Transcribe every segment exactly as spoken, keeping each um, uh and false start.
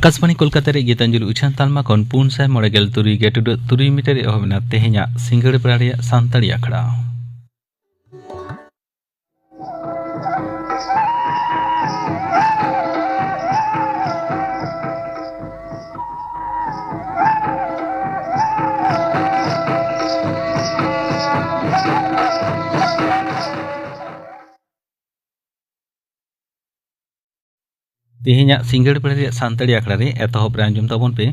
ᱟᱠᱟᱥᱵᱟᱬᱤ ᱠᱳᱞᱠᱟᱛᱟ ᱨᱮ ᱜᱤᱛᱟᱧᱡᱚᱞᱤ ᱩᱪᱷᱟᱹᱱ ᱛᱟᱞᱢᱟ ᱠᱷᱚᱱ ᱯᱩᱱ ᱥᱟᱭ ᱢᱚᱬᱮ ᱜᱮᱞ ᱛᱩᱨᱩᱭ ᱜᱮᱴᱩᱰᱟᱹᱜ ᱛᱩᱨᱩᱭ ᱢᱤᱴᱟᱨ ᱮᱦᱚᱵ ᱮᱱᱟ ᱛᱮᱦᱮᱧᱟᱜ ᱥᱤᱸᱜᱟᱹᱲ ᱵᱮᱲᱟ ᱨᱮᱭᱟᱜ ᱥᱟᱱᱛᱟᱲᱤ ᱟᱠᱷᱲᱟ᱾ ᱛᱮᱦᱮᱧᱟᱜ ᱥᱤᱸᱜᱟᱹᱲ ᱵᱮᱲᱟ ᱨᱮᱭᱟᱜ ᱥᱟᱱᱛᱟᱲᱤ ᱟᱠᱷᱲᱟ ᱨᱮ ᱮᱛᱚᱦᱚᱵ ᱨᱮ ᱟᱸᱡᱚᱢ ᱛᱟᱵᱚᱱ ᱯᱮ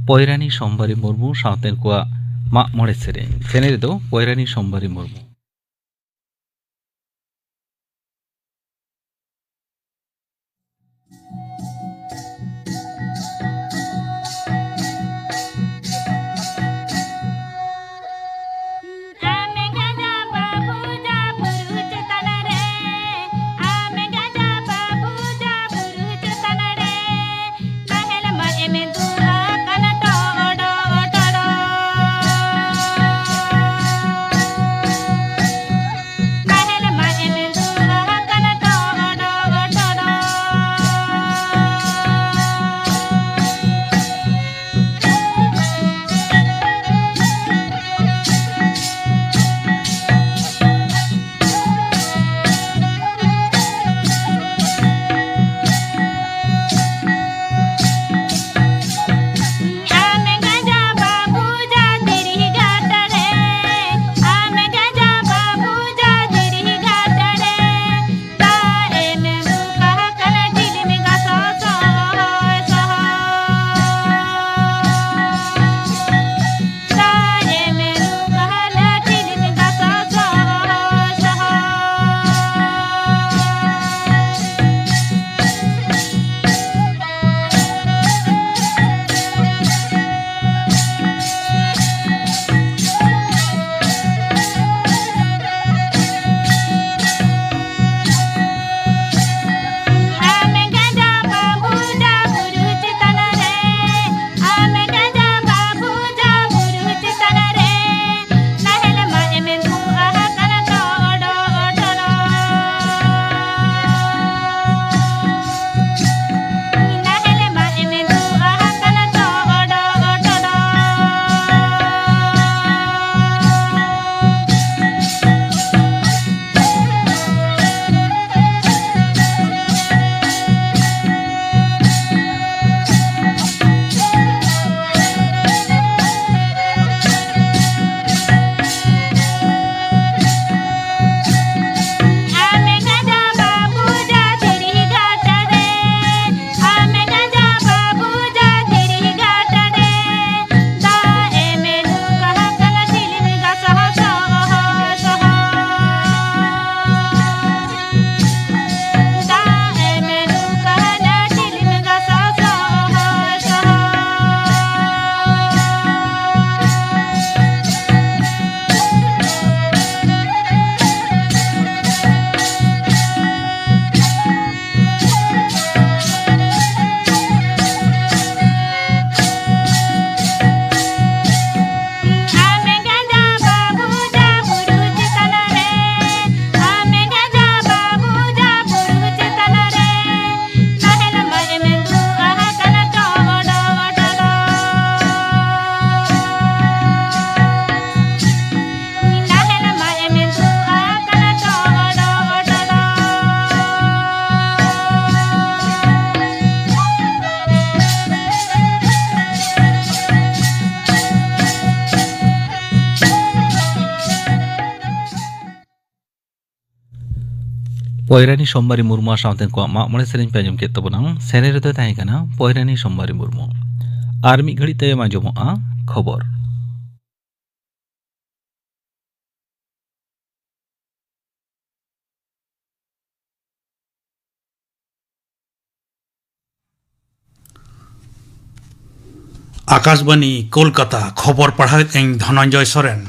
ᱯᱚᱭᱨᱟᱱᱤ ᱥᱳᱢᱵᱟᱨᱤ ᱢᱩᱨᱢᱩ ᱥᱟᱶᱛᱮ ᱩᱱᱠᱩᱣᱟᱜ ᱢᱟᱜ ᱢᱚᱬᱮ ᱥᱮᱨᱮᱧ᱾ ᱥᱮᱨᱮᱧ ᱨᱮᱫᱚ ᱯᱚᱭᱨᱟᱱᱤ ᱥᱳᱢᱵᱟᱨᱤ ᱢᱩᱨᱢᱩ᱾ ᱯᱚᱭᱨᱟᱱᱤ ᱥᱳᱢᱵᱟᱨᱤ ᱢᱩᱨᱢᱩ ᱥᱟᱶᱛᱮ ᱠᱚᱣᱟᱜ ᱢᱟᱜ ᱢᱚᱬᱮ ᱥᱮᱨᱮᱧ ᱯᱮ ᱟᱸᱡᱚᱢ ᱠᱮᱫ ᱛᱟᱵᱚᱱᱟ᱾ ᱥᱮᱨᱮᱧ ᱨᱮᱫᱚᱭ ᱛᱟᱦᱮᱸ ᱠᱟᱱᱟ ᱯᱚᱭᱨᱟᱱᱤ ᱥᱳᱢᱵᱟᱨᱤ ᱢᱩᱨᱢᱩ᱾ ᱟᱨ ᱢᱤᱫ ᱜᱷᱟᱹᱲᱤᱡ ᱛᱟᱭᱚᱢ ᱟᱸᱡᱚᱢᱚᱜᱼᱟ ᱠᱷᱚᱵᱚᱨ᱾ ᱟᱠᱟᱥᱵᱟᱱᱤ ᱠᱳᱞᱠᱟᱛᱟ, ᱠᱷᱚᱵᱚᱨ ᱯᱟᱲᱦᱟᱣᱮᱫ ᱟᱹᱧ ᱫᱷᱚᱱᱚᱱᱡᱚᱭ ᱥᱚᱨᱮᱱ᱾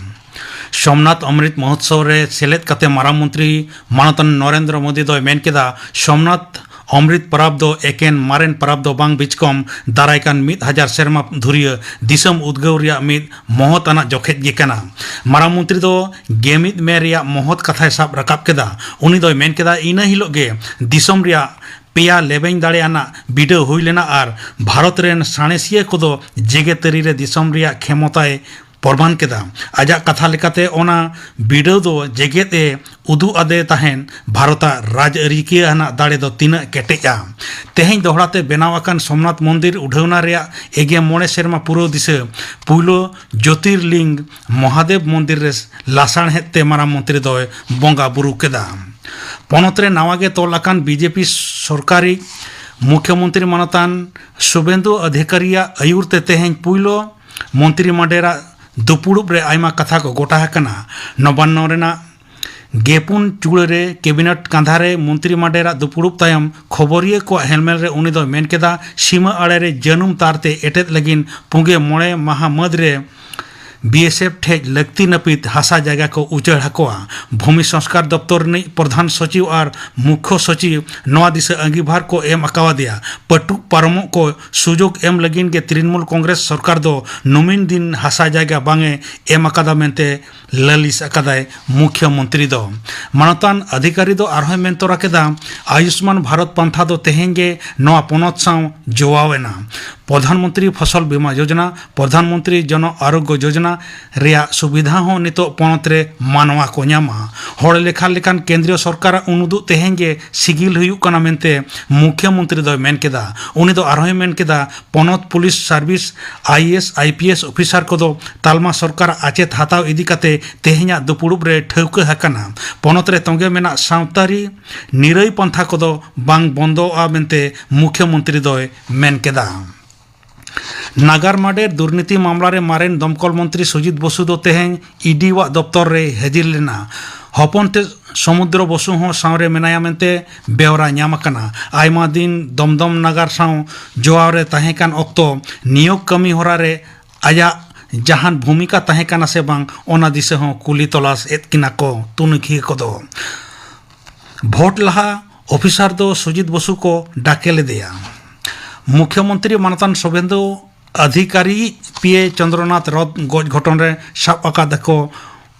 ᱥᱳᱢᱱᱟᱛᱷ ᱚᱢᱨᱤᱛ ᱢᱚᱦᱳᱛᱥᱚᱵ ᱨᱮ ᱥᱮᱞᱮᱫ ᱠᱟᱛᱮ ᱢᱟᱨᱟᱝ ᱢᱚᱱᱛᱨᱤ ᱢᱟᱱᱚᱛᱟᱱ ᱱᱚᱨᱮᱱᱫᱨᱚ ᱢᱳᱫᱤ ᱫᱚᱭ ᱢᱮᱱ ᱠᱮᱫᱟ, ᱥᱳᱢᱱᱟᱛᱷ ᱚᱢᱨᱤᱛ ᱯᱚᱨᱚᱵᱽ ᱫᱚ ᱮᱠᱮᱱ ᱢᱟᱨᱮᱱ ᱯᱚᱨᱚᱵᱽ ᱫᱚ ᱵᱟᱝ, ᱵᱤᱪᱠᱚᱢ ᱫᱟᱨᱟᱭ ᱠᱟᱱ ᱢᱤᱫ ᱦᱟᱡᱟᱨ ᱥᱮᱨᱢᱟ ᱫᱷᱩᱨᱤᱭᱟᱹ ᱫᱤᱥᱚᱢ ᱩᱫᱽᱜᱟᱹᱣ ᱨᱮᱭᱟᱜ ᱢᱤᱫ ᱢᱚᱦᱚᱛ ᱟᱱᱟᱜ ᱡᱚᱠᱷᱮᱡ ᱜᱮ ᱠᱟᱱᱟ᱾ ᱢᱟᱨᱟᱝ ᱢᱚᱱᱛᱨᱤ ᱫᱚ ᱜᱮᱢᱤᱫ ᱢᱮ ᱨᱮᱭᱟᱜ ᱢᱚᱦᱚᱛ ᱠᱟᱛᱷᱟᱭ ᱥᱟᱵ ᱨᱟᱠᱟᱵ ᱠᱮᱫᱟ᱾ ᱩᱱᱤ ᱫᱚᱭ ᱢᱮᱱ ᱠᱮᱫᱟ, ᱤᱱᱟᱹ ᱦᱤᱞᱳᱜ ᱜᱮ ᱫᱤᱥᱚᱢ ᱨᱮᱭᱟᱜ ᱯᱮᱭᱟ ᱞᱮᱵᱮᱧ ᱫᱟᱲᱮ ᱟᱱᱟᱜ ᱵᱤᱰᱟᱹᱣ ᱦᱩᱭ ᱞᱮᱱᱟ ᱟᱨ ᱵᱷᱟᱨᱚᱛ ᱨᱮᱱ ᱥᱟᱬᱮᱥᱤᱭᱟᱹ ᱠᱚᱫᱚ ᱡᱮᱜᱮᱛᱟᱹᱨᱤ ᱨᱮ ᱫᱤᱥᱚᱢ ᱨᱮᱭᱟᱜ ᱠᱷᱮᱢᱚᱛᱟᱭ ᱯᱨᱚᱢᱟᱱ ᱠᱮᱫᱟ᱾ ᱟᱡᱟᱜ ᱠᱟᱛᱷᱟ ᱞᱮᱠᱟᱛᱮ, ᱚᱱᱟ ᱵᱤᱰᱟᱹᱣ ᱫᱚ ᱡᱮᱜᱮᱛ ᱮ ᱩᱫᱩᱜ ᱟᱫᱮ ᱛᱟᱦᱮᱸᱱ ᱵᱷᱟᱨᱚᱛᱟᱜ ᱨᱟᱡᱽᱟᱹᱨᱤᱠᱤᱭᱟᱹ ᱟᱱᱟᱜ ᱫᱟᱲᱮ ᱫᱚ ᱛᱤᱱᱟᱹᱜ ᱠᱮᱴᱮᱡᱼᱟ᱾ ᱛᱮᱦᱮᱧ ᱫᱚᱦᱲᱟ ᱛᱮ ᱵᱮᱱᱟᱣ ᱟᱠᱟᱱ ᱥᱳᱢᱱᱟᱛᱷ ᱢᱚᱱᱫᱤᱨ ᱩᱰᱷᱟᱹᱣᱱᱟ ᱨᱮᱭᱟᱜ ᱮᱜᱮ ᱢᱚᱬᱮ ᱥᱮᱨᱢᱟ ᱯᱩᱨᱟᱹᱣ ᱫᱤᱥᱟᱹ ᱯᱩᱭᱞᱩ ᱡᱳᱛᱤᱨᱞᱤᱝᱜ ᱢᱚᱦᱟᱫᱮᱵ ᱢᱚᱱᱫᱤᱨ ᱨᱮ ᱞᱟᱥᱟᱬᱦᱮᱫ ᱛᱮ ᱢᱟᱨᱟᱝ ᱢᱚᱱᱛᱨᱤ ᱫᱚᱭ ᱵᱚᱸᱜᱟ ᱵᱩᱨᱩ ᱠᱮᱫᱟ᱾ ᱯᱚᱱᱚᱛ ᱨᱮ ᱱᱟᱣᱟ ᱜᱮ ᱛᱚᱞ ᱟᱠᱟᱱ ᱵᱤᱡᱮᱯᱤ ᱥᱚᱨᱠᱟᱨᱤ ᱢᱩᱠᱷᱭᱚᱢᱚᱱᱛᱨᱤ ᱢᱟᱱᱚᱛᱟᱱ ᱥᱩᱵᱮᱱᱫᱩ ᱚᱫᱷᱤᱠᱟᱨᱤᱭᱟᱜ ᱟᱹᱭᱩᱨ ᱛᱮ ᱛᱮᱦᱮᱧ ᱯᱩᱭᱞᱩ ᱢᱚᱱᱛᱨᱤ ᱢᱟᱰᱮᱨᱟᱜ ᱫᱩᱯᱩᱲᱩᱵ ᱨᱮ ᱟᱭᱢᱟ ᱠᱟᱛᱷᱟ ᱠᱚ ᱜᱚᱴᱟ ᱟᱠᱟᱱᱟ᱾ ᱱᱚᱵᱟᱱᱱᱚ ᱨᱮᱱᱟᱜ ᱜᱮᱯᱩᱱ ᱪᱩᱲᱟᱹ ᱨᱮ ᱠᱮᱵᱤᱱᱮᱴ ᱠᱟᱸᱫᱷᱟ ᱨᱮ ᱢᱚᱱᱛᱨᱤ ᱢᱟᱰᱮᱨᱟᱜ ᱫᱩᱯᱩᱲᱩᱵ ᱛᱟᱭᱚᱢ ᱠᱷᱚᱵᱚᱨᱤᱭᱟᱹ ᱠᱚᱣᱟᱜ ᱦᱮᱞᱢᱮᱞ ᱨᱮ ᱩᱱᱤ ᱫᱚᱭ ᱢᱮᱱ ᱠᱮᱫᱟ, ᱥᱤᱢᱟᱹ ᱟᱲᱮ ᱨᱮ ᱡᱟᱹᱱᱩᱢ ᱛᱟᱨ ᱛᱮ ᱮᱴᱮᱫ ᱞᱟᱹᱜᱤᱫ ᱯᱩᱸᱜᱮ ᱢᱚᱬᱮ ᱢᱟᱦᱟ ᱢᱟᱹᱫᱽ ᱨᱮ ᱵᱤ ᱮᱥ ᱮᱯᱷ ᱴᱷᱮᱡ ᱞᱟᱹᱠᱛᱤ ᱱᱟᱹᱯᱤᱛ ᱦᱟᱥᱟ ᱡᱟᱭᱜᱟ ᱠᱚ ᱩᱪᱟᱹᱲ ᱟᱠᱚᱣᱟ᱾ ᱵᱷᱩᱢᱤ ᱥᱚᱝᱥᱠᱟᱨ ᱫᱚᱯᱛᱚᱨ ᱨᱤᱱᱤᱡ ᱯᱨᱚᱫᱷᱟᱱ ᱥᱚᱪᱤᱵᱽ ᱟᱨ ᱢᱩᱠᱷᱭᱚ ᱥᱚᱪᱤᱵᱽ ᱱᱚᱣᱟ ᱫᱤᱥᱟᱹ ᱟᱸᱜᱤᱵᱷᱟᱨ ᱠᱚ ᱮᱢ ᱟᱠᱟᱣᱟᱫᱮᱭᱟ᱾ ᱯᱟᱹᱴᱩᱵ ᱯᱟᱨᱚᱢᱚᱜ ᱠᱚ ᱥᱩᱡᱳᱜᱽ ᱮᱢ ᱞᱟᱹᱜᱤᱫ ᱜᱮ ᱛᱨᱤᱱᱢᱩᱞ ᱠᱚᱝᱜᱨᱮᱥ ᱥᱚᱨᱠᱟᱨ ᱫᱚ ᱱᱩᱢᱤᱱ ᱫᱤᱱ ᱦᱟᱥᱟ ᱡᱟᱭᱜᱟ ᱵᱟᱝ ᱮ ᱮᱢ ᱟᱠᱟᱫᱟ ᱢᱮᱱᱛᱮ ᱞᱟᱹᱞᱤᱥ ᱟᱠᱟᱫᱟᱭ ᱢᱩᱠᱷᱭᱚ ᱢᱚᱱᱛᱨᱤ ᱫᱚ᱾ ᱢᱟᱱᱚᱛᱟᱱ ᱚᱫᱷᱤᱠᱟᱨᱤ ᱫᱚ ᱟᱨᱦᱚᱸᱭ ᱢᱮᱱ ᱛᱚᱨᱟ ᱠᱮᱫᱟ, ᱟᱭᱩᱥᱢᱟᱱ ᱵᱷᱟᱨᱚᱛ ᱯᱟᱱᱛᱷᱟ ᱫᱚ ᱛᱮᱦᱮᱧ ᱜᱮ ᱱᱚᱣᱟ ᱯᱚᱱᱚᱛ ᱥᱟᱶ ᱡᱚᱣᱟᱣ ᱮᱱᱟ᱾ ᱯᱨᱚᱫᱷᱟᱱ ᱢᱚᱱᱛᱨᱤ ᱯᱷᱚᱥᱚᱞ ᱵᱤᱢᱟ ᱭᱳᱡᱚᱱᱟ, ᱯᱨᱚᱫᱷᱟᱱ ᱢᱚᱱᱛᱨᱤ ᱡᱚᱱ ᱟᱨᱳᱜᱽᱭᱚ ᱭᱳᱡᱚᱱᱟ, ᱨᱮᱭᱟᱜ ᱥᱩᱵᱤᱫᱷᱟ ᱦᱚᱸ ᱱᱤᱛᱚᱜ ᱯᱚᱱᱚᱛ ᱨᱮ ᱢᱟᱱᱣᱟ ᱠᱚ ᱧᱟᱢᱟ᱾ ᱦᱚᱲ ᱞᱮᱠᱷᱟ ᱞᱮᱠᱟᱱ ᱠᱮᱱᱫᱨᱤᱭᱚ ᱥᱚᱨᱠᱟᱨᱟᱜ ᱩᱱᱩᱫᱩᱜ ᱛᱮᱦᱮᱧ ᱜᱮ ᱥᱤᱜᱤᱞ ᱦᱩᱭᱩᱜ ᱠᱟᱱᱟ ᱢᱮᱱᱛᱮ ᱢᱩᱠᱷᱭᱚᱢᱚᱱᱛᱨᱤ ᱫᱚᱭ ᱢᱮᱱ ᱠᱮᱫᱟ᱾ ᱩᱱᱤ ᱫᱚ ᱟᱨᱦᱚᱸᱭ ᱢᱮᱱ ᱠᱮᱫᱟ, ᱯᱚᱱᱚᱛ police service, I A S, I P S officer ᱠᱚᱫᱚ ᱛᱟᱞᱢᱟ ᱥᱚᱨᱠᱟᱨᱟᱜ ᱟᱪᱮᱛ ᱦᱟᱛᱟᱣ ᱤᱫᱤ ᱠᱟᱛᱮ ᱛᱮᱦᱮᱧᱟᱜ ᱫᱩᱯᱩᱲᱩᱵ ᱨᱮ ᱴᱷᱟᱹᱣᱠᱟᱹ ᱟᱠᱟᱱᱟ᱾ ᱯᱚᱱᱚᱛ ᱨᱮ ᱛᱚᱸᱜᱮ ᱢᱮᱱᱟᱜ ᱥᱟᱶᱛᱟᱨᱤ ᱱᱤᱨᱟᱹᱭ ᱯᱟᱱᱛᱷᱟ ᱠᱚᱫᱚ ᱵᱟᱝ ᱵᱚᱱᱫᱚᱜᱼᱟ ᱢᱮᱱᱛᱮ ᱢᱩᱠᱷᱭᱚᱢᱚᱱᱛᱨᱤ ᱫᱚᱭ ᱢᱮᱱ ᱠᱮᱫᱟ᱾ ᱱᱟᱜᱟᱨ ᱢᱟᱰᱮᱨ ᱫᱩᱨᱱᱤᱛᱤ ᱢᱟᱢᱞᱟ ᱨᱮ ᱢᱟᱨᱮᱱ ᱫᱚᱢᱠᱚᱞ ᱢᱚᱱᱛᱨᱤ ᱥᱩᱡᱤᱛ ᱵᱚᱥᱩ ᱫᱚ ᱛᱮᱦᱮᱧ ᱤ ᱰᱤ ᱣᱟᱜ ᱫᱚᱯᱛᱚᱨ ᱨᱮᱭ ᱦᱟᱹᱡᱤᱨ ᱞᱮᱱᱟ᱾ ᱦᱚᱯᱚᱱ ᱛᱮ ᱥᱚᱢᱩᱫᱨᱚ ᱵᱚᱥᱩ ᱦᱚᱸ ᱥᱟᱶᱨᱮ ᱢᱮᱱᱟᱭᱟ ᱢᱮᱱᱛᱮ ᱵᱮᱣᱨᱟ ᱧᱟᱢ ᱟᱠᱟᱱᱟ᱾ ᱟᱭᱢᱟ ᱫᱤᱱ ᱫᱚᱢᱫᱚᱢ ᱱᱟᱜᱟᱨ ᱥᱟᱶ ᱡᱚᱣᱟᱣ ᱨᱮ ᱛᱟᱦᱮᱸ ᱠᱟᱱ ᱚᱠᱛᱚ ᱱᱤᱭᱳᱜᱽ ᱠᱟᱹᱢᱤ ᱦᱚᱨᱟ ᱨᱮ ᱟᱡᱟᱜ ᱡᱟᱦᱟᱱ ᱵᱷᱩᱢᱤᱠᱟ ᱛᱟᱦᱮᱸ ᱠᱟᱱᱟ ᱥᱮ ᱵᱟᱝ, ᱚᱱᱟ ᱫᱤᱥᱟᱹ ᱦᱚᱸ ᱠᱩᱞᱤ ᱛᱚᱞᱟᱥ ᱮᱫ ᱠᱤᱱᱟ ᱠᱚ ᱛᱩᱱᱩᱠᱷᱤᱭᱟᱹ ᱠᱚᱫᱚ᱾ ᱵᱷᱳᱴ ᱞᱟᱦᱟ ᱚᱯᱷᱤᱥᱟᱨ ᱫᱚ ᱥᱩᱡᱤᱛ ᱵᱚᱥᱩ ᱠᱚ ᱰᱟᱠᱮ ᱞᱮᱫᱮᱭᱟ᱾ ᱢᱩᱠᱷᱭᱚᱢᱚᱱᱛᱨᱤ ᱢᱟᱱᱚᱛᱟᱱ ᱥᱩᱵᱷᱮᱱᱫᱩ ᱚᱫᱷᱤᱠᱟᱨᱤ ᱯᱤᱭᱮ ᱪᱚᱱᱫᱨᱚᱱᱟᱛᱷ ᱨᱚᱛᱷ ᱜᱚᱡ ᱜᱷᱚᱴᱚᱱ ᱨᱮ ᱥᱟᱵ ᱟᱠᱟᱫ ᱠᱚ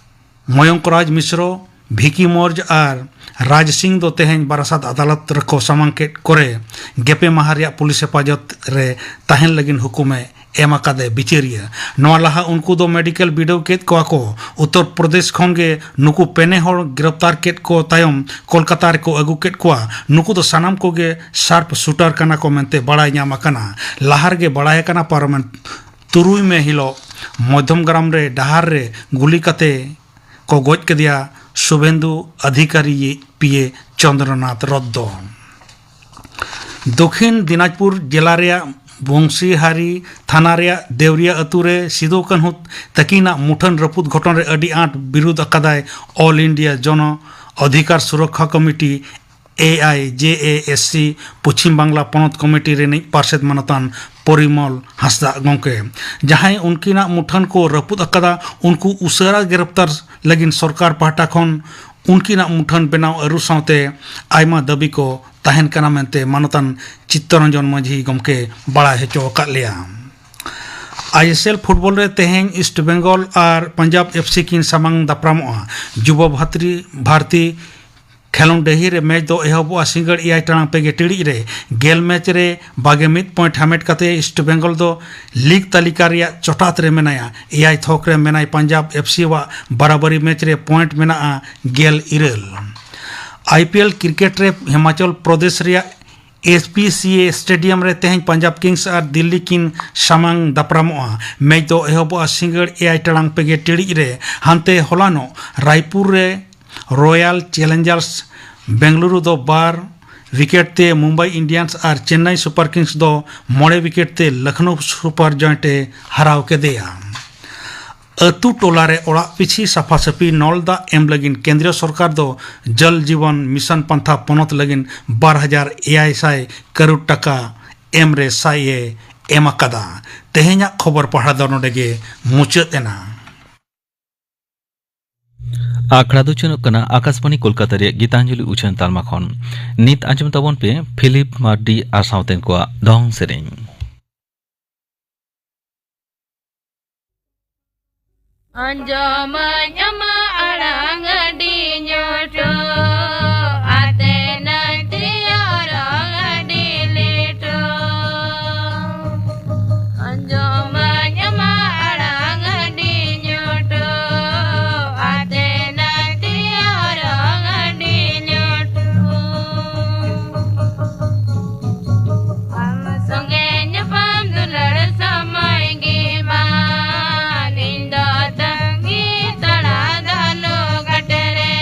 ᱢᱚᱭᱚᱝᱠ ᱨᱟᱡᱽ ᱢᱤᱥᱨᱚ, ᱵᱷᱤᱠᱤ ᱢᱚᱨᱡᱽ ᱟᱨ ᱨᱟᱡᱽ ᱥᱤᱝ ᱫᱚ ᱛᱮᱦᱮᱧ ᱵᱟᱨᱟᱥᱟᱛ ᱟᱫᱟᱞᱚᱛ ᱨᱮᱠᱚ ᱥᱟᱢᱟᱝ ᱠᱮᱫ ᱠᱚᱨᱮ ᱜᱮᱯᱮ ᱢᱟᱦᱟ ᱨᱮᱭᱟᱜ ᱯᱩᱞᱤᱥ ᱦᱮᱯᱟᱡᱚᱛ ᱨᱮ ᱛᱟᱦᱮᱱ ᱞᱟᱹᱜᱤᱫ ᱦᱩᱠᱩᱢᱮ ᱮᱢ ᱟᱠᱟᱫᱮ ᱵᱤᱪᱟᱹᱨᱤᱭᱟᱹ᱾ ᱱᱚᱣᱟ ᱞᱟᱦᱟ ᱩᱱᱠᱩ ᱫᱚ ᱢᱮᱰᱤᱠᱮᱞ ᱵᱤᱰᱟᱹᱣ ᱠᱮᱫ ᱠᱚᱣᱟ ᱠᱚ᱾ ᱩᱛᱛᱚᱨ ᱯᱨᱚᱫᱮᱥ ᱠᱷᱚᱱ ᱜᱮ ᱱᱩᱠᱩ ᱯᱮᱱᱮ ᱦᱚᱲ ᱜᱨᱮᱯᱛᱟᱨ ᱠᱮᱫ ᱠᱚ ᱛᱟᱭᱚᱢ ᱠᱳᱞᱠᱟᱛᱟ ᱨᱮᱠᱚ ᱟᱹᱜᱩ ᱠᱮᱫ ᱠᱚᱣᱟ᱾ ᱱᱩᱠᱩ ᱫᱚ ᱥᱟᱱᱟᱢ ᱠᱚᱜᱮ ᱥᱟᱨᱯ ᱥᱩᱴᱟᱨ ᱠᱟᱱᱟ ᱠᱚ ᱢᱮᱱᱛᱮ ᱵᱟᱲᱟᱭ ᱧᱟᱢ ᱟᱠᱟᱱᱟ᱾ ᱞᱟᱦᱟ ᱨᱮᱜᱮ ᱵᱟᱲᱟᱭ ᱟᱠᱟᱱᱟ, ᱯᱟᱨᱚᱢᱮᱱ ᱛᱩᱨᱩᱭ ᱢᱮ ᱦᱤᱞᱳᱜ ᱢᱚᱫᱷᱭᱚᱢ ᱜᱨᱟᱢ ᱨᱮ ᱰᱟᱦᱟᱨ ᱨᱮ ᱜᱩᱞᱤ ᱠᱟᱛᱮ ᱠᱚ ᱜᱚᱡ ᱠᱮᱫᱮᱭᱟ ᱥᱩᱵᱷᱮᱱᱫᱩ ᱚᱫᱷᱤᱠᱟᱨᱤ ᱭᱤᱡ ᱯᱤᱭᱮ ᱪᱚᱱᱫᱨᱚᱱᱟᱛᱷ ᱨᱚᱛᱷ ᱫᱚ᱾ ᱫᱚᱠᱷᱤᱱ ᱫᱤᱱᱟᱡᱽᱯᱩᱨ ᱡᱮᱞᱟ ᱨᱮᱭᱟᱜ ᱵᱚᱝᱥᱤᱦᱟᱨᱤ ᱛᱷᱟᱱᱟ ᱨᱮᱭᱟᱜ ᱫᱮᱣᱨᱤᱭᱟ ᱟᱹᱛᱩ ᱨᱮ ᱥᱤᱫᱩ ᱠᱟᱹᱱᱦᱩ ᱛᱟᱹᱠᱤᱱᱟᱜ ᱢᱩᱴᱷᱟᱹᱱ ᱨᱟᱹᱯᱩᱫ ᱜᱷᱚᱴᱚᱱ ᱨᱮ ᱟᱹᱰᱤ ᱟᱸᱴ ᱵᱤᱨᱩᱫᱷ ᱟᱠᱟᱫᱟᱭ ᱚᱞ ᱤᱱᱰᱤᱭᱟ ᱡᱚᱱᱚ ᱚᱫᱷᱤᱠᱟᱨ ᱥᱩᱨᱚᱠᱠᱷᱟ ᱠᱚᱢᱤᱴᱤ, ᱮ ᱟᱭ ᱡᱮ ᱮ ᱮᱥ ᱥᱤ, ᱯᱚᱪᱷᱤᱢ ᱵᱟᱝᱞᱟ ᱯᱚᱱᱚᱛ ᱠᱚᱢᱤᱴᱤ ᱨᱤᱱᱤᱡ ᱯᱟᱨᱥᱮᱛ ᱢᱟᱱᱚᱛᱟᱱ ᱯᱚᱨᱤᱢᱚᱞ ᱦᱟᱸᱥᱫᱟᱜ ᱜᱚᱢᱠᱮ᱾ ᱡᱟᱦᱟᱸᱭ ᱩᱱᱠᱤᱱᱟᱜ ᱢᱩᱴᱷᱟᱹᱱ ᱠᱚ ᱨᱟᱹᱯᱩᱫ ᱟᱠᱟᱫᱟ, ᱩᱱᱠᱩ ᱩᱥᱟᱹᱨᱟ ᱜᱨᱮᱯᱛᱟᱨ ᱞᱟᱹᱜᱤᱫ ᱥᱚᱨᱠᱟᱨ ᱯᱟᱦᱴᱟ ᱠᱷᱚᱱ ᱩᱱᱠᱤᱱᱟᱜ ᱢᱩᱴᱷᱟᱹᱱ ᱵᱮᱱᱟᱣ ᱟᱹᱨᱩ ᱥᱟᱶᱛᱮ ᱟᱭᱢᱟ ᱫᱟᱹᱵᱤ ᱠᱚ ᱛᱟᱦᱮᱱ ᱠᱟᱱᱟ ᱢᱮᱱᱛᱮ ᱢᱟᱱᱚᱛᱟᱱ ᱪᱤᱛᱛᱚᱨᱚᱧᱡᱚᱱ ᱢᱟᱹᱡᱷᱤ ᱜᱚᱢᱠᱮ ᱵᱟᱲᱟᱭ ᱦᱚᱪᱚ ᱟᱠᱟᱫ ᱞᱮᱭᱟ᱾ ᱟᱭ ᱮᱥ ᱮᱞ ᱯᱷᱩᱴᱵᱚᱞ ᱨᱮ ᱛᱮᱦᱮᱧ ᱤᱥᱴ ᱵᱮᱝᱜᱚᱞ ᱟᱨ ᱯᱟᱧᱡᱟᱵᱽ ᱮᱯᱷ ᱥᱤ ᱠᱤᱱ ᱥᱟᱢᱟᱝ ᱫᱟᱯᱨᱟᱢᱚᱜᱼᱟ᱾ ᱡᱩᱵᱚ ᱵᱷᱟᱛᱨᱤ, ᱵᱷᱟᱨᱛᱤ ᱠᱷᱮᱞᱳᱰ ᱰᱟᱹᱦᱤ ᱨᱮ ᱢᱮᱪ ᱫᱚ ᱮᱦᱚᱵᱚᱜᱼᱟ ᱥᱤᱸᱜᱟᱹᱲ ᱮᱭᱟᱭ ᱴᱟᱲᱟᱝ ᱯᱮᱜᱮ ᱴᱤᱲᱤᱡ ᱨᱮ᱾ ᱜᱮᱞ ᱢᱮᱪ ᱨᱮ ᱵᱟᱜᱮ ᱢᱤᱫ ᱯᱚᱭᱮᱱᱴ ᱦᱟᱢᱮᱴ ᱠᱟᱛᱮ ᱤᱥᱴ ᱵᱮᱝᱜᱚᱞ ᱫᱚ ᱞᱤᱜᱽ ᱛᱟᱹᱞᱤᱠᱟ ᱨᱮᱭᱟᱜ ᱪᱚᱴᱟᱛ ᱨᱮ ᱢᱮᱱᱟᱭᱟ᱾ ᱮᱭᱟᱭ ᱛᱷᱚᱠ ᱨᱮ ᱢᱮᱱᱟᱭ ᱯᱟᱧᱡᱟᱵᱽ ᱮᱯᱷ ᱥᱤ ᱣᱟᱜ ᱵᱟᱨᱟᱵᱟᱨᱤ ᱢᱮᱪ ᱨᱮ ᱯᱚᱭᱮᱱᱴ ᱢᱮᱱᱟᱜᱼᱟ ᱜᱮᱞ ᱤᱨᱟᱹᱞ᱾ ᱟᱭ ᱯᱤ ᱮᱞ ᱠᱨᱤᱠᱮᱴ ᱨᱮ ᱦᱤᱢᱟᱪᱚᱞ ᱯᱨᱚᱫᱮᱥ ᱨᱮᱭᱟᱜ ᱮᱥ ᱯᱤ ᱥᱤ ᱮ ᱥᱴᱮᱰᱤᱭᱟᱢ ᱨᱮ ᱛᱮᱦᱮᱧ ᱯᱟᱧᱡᱟᱵᱽ ᱠᱤᱝᱥ ᱟᱨ ᱫᱤᱞᱞᱤ ᱠᱤᱱ ᱥᱟᱢᱟᱝ ᱫᱟᱯᱨᱟᱢᱚᱜᱼᱟ᱾ ᱢᱮᱪ ᱫᱚ ᱮᱦᱚᱵᱚᱜᱼᱟ ᱥᱤᱸᱜᱟᱹᱲ ᱮᱭᱟᱭ ᱴᱟᱲᱟᱝ ᱯᱮᱜᱮ ᱴᱤᱲᱤᱡ ᱨᱮ᱾ ᱦᱟᱱᱛᱮ ᱦᱚᱞᱟᱱᱚᱜ ᱨᱟᱭᱯᱩᱨ ᱨᱮ ᱨᱚᱭᱟᱞ ᱪᱮᱞᱮᱧᱡᱟᱨᱥ ᱵᱮᱝᱜᱟᱞᱩᱨᱩ ᱫᱚ ᱵᱟᱨ ᱣᱤᱠᱮᱴ ᱛᱮ ᱢᱩᱢᱵᱟᱭ ᱤᱱᱰᱤᱭᱟᱱᱥ ᱟᱨ ᱪᱮᱱᱱᱟᱭ ᱥᱩᱯᱟᱨ ᱠᱤᱝᱥ ᱫᱚ ᱢᱚᱬᱮ ᱣᱤᱠᱮᱴ ᱛᱮ ᱞᱚᱠᱷᱱᱚᱣ ᱥᱩᱯᱟᱨ ᱡᱟᱭᱮᱱᱴ ᱮ ᱦᱟᱨᱟᱣ ᱠᱮᱫᱮᱭᱟ᱾ ᱟᱹᱛᱩ ᱴᱚᱞᱟ ᱨᱮ ᱚᱲᱟᱜ ᱯᱤᱪᱷᱤ ᱥᱟᱯᱷᱟ ᱥᱟᱹᱯᱷᱤ ᱱᱚᱞ ᱫᱟᱜ ᱮᱢ ᱞᱟᱹᱜᱤᱫ ᱠᱮᱱᱫᱨᱤᱭᱚ ᱥᱚᱨᱠᱟᱨ ᱫᱚ ᱡᱚᱞ ᱡᱤᱵᱚᱱ ᱢᱤᱥᱚᱱ ᱯᱟᱱᱛᱷᱟ ᱯᱚᱱᱚᱛ ᱞᱟᱹᱜᱤᱫ ᱵᱟᱨ ᱦᱟᱡᱟᱨ ᱮᱭᱟᱭ ᱥᱟᱭ ᱠᱟᱨᱳᱲ ᱴᱟᱠᱟ ᱮᱢ ᱨᱮ ᱥᱟᱭ ᱮ ᱮᱢ ᱟᱠᱟᱫᱟ᱾ ᱛᱮᱦᱮᱧᱟᱜ ᱠᱷᱚᱵᱚᱨ ᱯᱟᱲᱦᱟᱣ ᱫᱚ ᱱᱚᱰᱮ ᱜᱮ ᱢᱩᱪᱟᱹᱫ ᱮᱱᱟ᱾ ᱟᱠᱷᱲᱟ ᱫᱚ ᱪᱚᱞᱚᱜ ᱠᱟᱱᱟ ᱟᱠᱟᱥᱵᱟᱬᱤ ᱠᱳᱞᱠᱟᱛᱟ ᱨᱮᱭᱟᱜ ᱜᱤᱛᱟᱧᱡᱚᱞᱤ ᱩᱪᱷᱟᱹᱱ ᱛᱟᱞᱢᱟ ᱠᱷᱚᱱ᱾ ᱱᱤᱛ ᱟᱸᱡᱚᱢ ᱛᱟᱵᱚᱱ ᱯᱮ ᱯᱷᱤᱞᱤᱯ ᱢᱟᱨᱰᱤ ᱟᱨ ᱥᱟᱶᱛᱮᱱ ᱠᱚᱣᱟᱜ ᱫᱚᱝ ᱥᱮᱨᱮᱧ᱾ ᱟᱸᱡᱚᱢᱟᱹᱧ ᱟᱢᱟᱜ ᱟᱲᱟᱝ ᱟᱹᱰᱤ ᱧᱚᱴᱚ, ᱟᱛᱮ ᱱᱟᱹᱴᱤᱭᱟᱹ ᱨᱚᱝ ᱟᱹᱰᱤ ᱞᱮᱴᱚ᱾ ᱟᱸᱡᱚᱢᱟᱹᱧ ᱟᱢᱟᱜ ᱟᱲᱟᱝ ᱟᱹᱰᱤ ᱧᱚᱴᱚ, ᱟᱛᱮ ᱱᱟᱹᱴᱤᱭᱟᱹ ᱨᱚᱝ ᱟᱹᱰᱤ ᱧᱚᱴᱚ᱾ ᱟᱢ ᱥᱚᱸᱜᱮ ᱧᱟᱯᱟᱢ ᱫᱩᱞᱟᱹᱲ ᱥᱚᱢᱚᱭ ᱜᱮ ᱵᱟᱝ, ᱤᱧ ᱫᱚ ᱛᱟᱺᱜᱤ ᱛᱟᱲᱟ ᱫᱟᱞᱚ ᱜᱷᱟᱴ ᱨᱮ᱾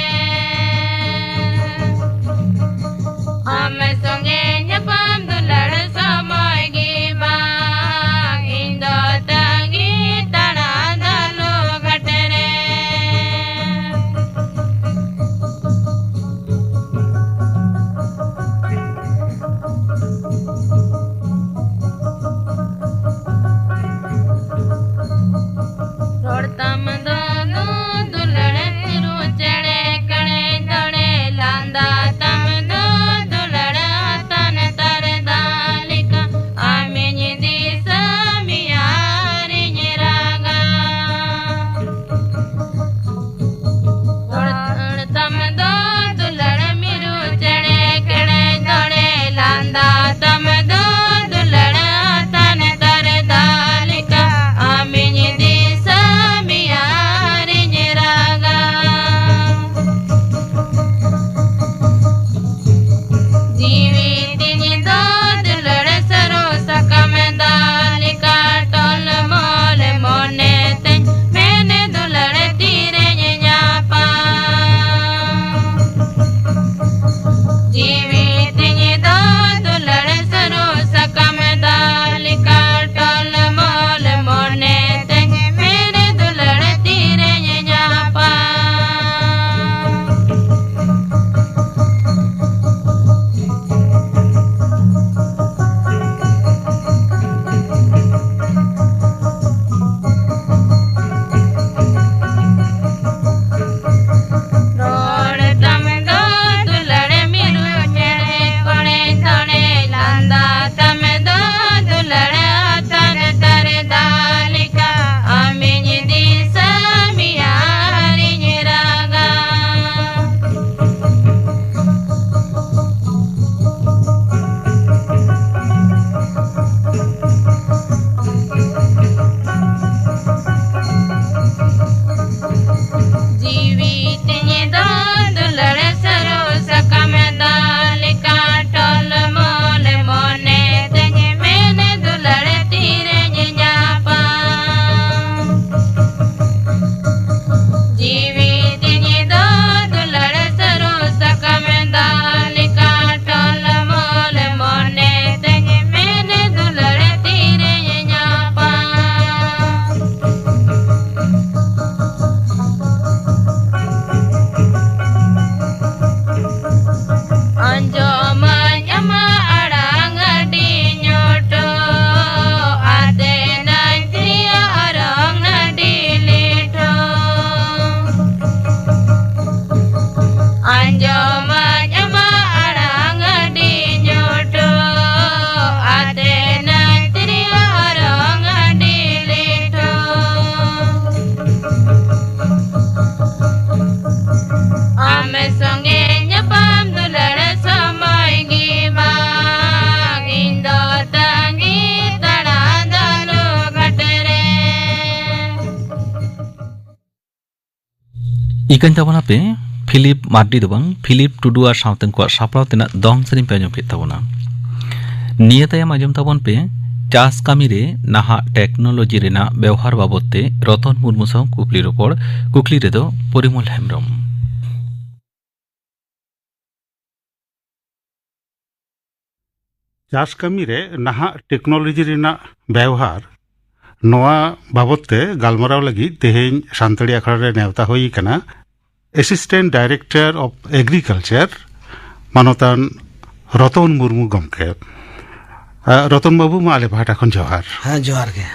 ᱤᱠᱟᱹᱧ ᱛᱟᱵᱚᱱᱟ ᱯᱮ, ᱯᱷᱤᱞᱤᱯ ᱢᱟᱨᱰᱤ ᱫᱚ ᱵᱟᱝ, ᱯᱷᱤᱞᱤᱯ ᱴᱩᱰᱩ ᱟᱨ ᱥᱟᱶᱛᱮᱱ ᱠᱚᱣᱟᱜ ᱥᱟᱯᱲᱟᱣ ᱛᱮᱱᱟᱜ ᱫᱚᱝ ᱥᱮᱨᱮᱧ ᱯᱮ ᱟᱸᱡᱚᱢ ᱠᱮᱫ ᱛᱟᱵᱚᱱᱟ᱾ ᱱᱤᱭᱟᱹ ᱛᱟᱭᱚᱢ ᱟᱸᱡᱚᱢ ᱛᱟᱵᱚᱱ ᱯᱮ ᱪᱟᱥ ᱠᱟᱹᱢᱤ ᱨᱮ ᱱᱟᱦᱟᱜ ᱴᱮᱠᱱᱳᱞᱚᱡᱤ ᱨᱮᱱᱟᱜ ᱵᱮᱣᱦᱟᱨ ᱵᱟᱵᱚᱫ ᱛᱮ ᱨᱚᱛᱚᱱ ᱢᱩᱨᱢᱩ ᱥᱟᱶ ᱠᱩᱠᱞᱤ ᱨᱚᱯᱚᱲ᱾ ᱠᱩᱠᱞᱤ ᱨᱮᱫᱚ ᱯᱚᱨᱤᱢᱚᱞ ᱦᱮᱢᱵᱨᱚᱢ᱾ ᱪᱟᱥ ᱠᱟᱹᱢᱤ ᱨᱮ ᱱᱟᱦᱟᱜ ᱴᱮᱠᱱᱳᱞᱚᱡᱤ ᱨᱮᱱᱟᱜ ᱵᱮᱣᱦᱟᱨ, ᱱᱚᱣᱟ ᱵᱟᱵᱚᱛ ᱛᱮ ᱜᱟᱞᱢᱟᱨᱟᱣ ᱞᱟᱹᱜᱤᱫ ᱛᱮᱦᱮᱧ ᱥᱟᱱᱛᱟᱲᱤ ᱟᱠᱷᱲᱟ ᱨᱮ ᱱᱮᱣᱛᱟ ᱦᱩᱭ ᱟᱠᱟᱱᱟ Assistant Director of Agriculture, ᱢᱟᱱᱚᱛᱟᱱ ᱨᱚᱛᱚᱱ ᱢᱩᱨᱢᱩ ᱜᱚᱢᱠᱮ᱾ ᱟ, ᱨᱚᱛᱚᱱ ᱵᱟᱹᱵᱩ, ᱢᱟ ᱟᱞᱮ ᱯᱟᱦᱴᱟ ᱠᱷᱚᱱ ᱡᱚᱦᱟᱨ᱾ ᱦᱮᱸ, ᱡᱚᱦᱟᱨ ᱜᱮ᱾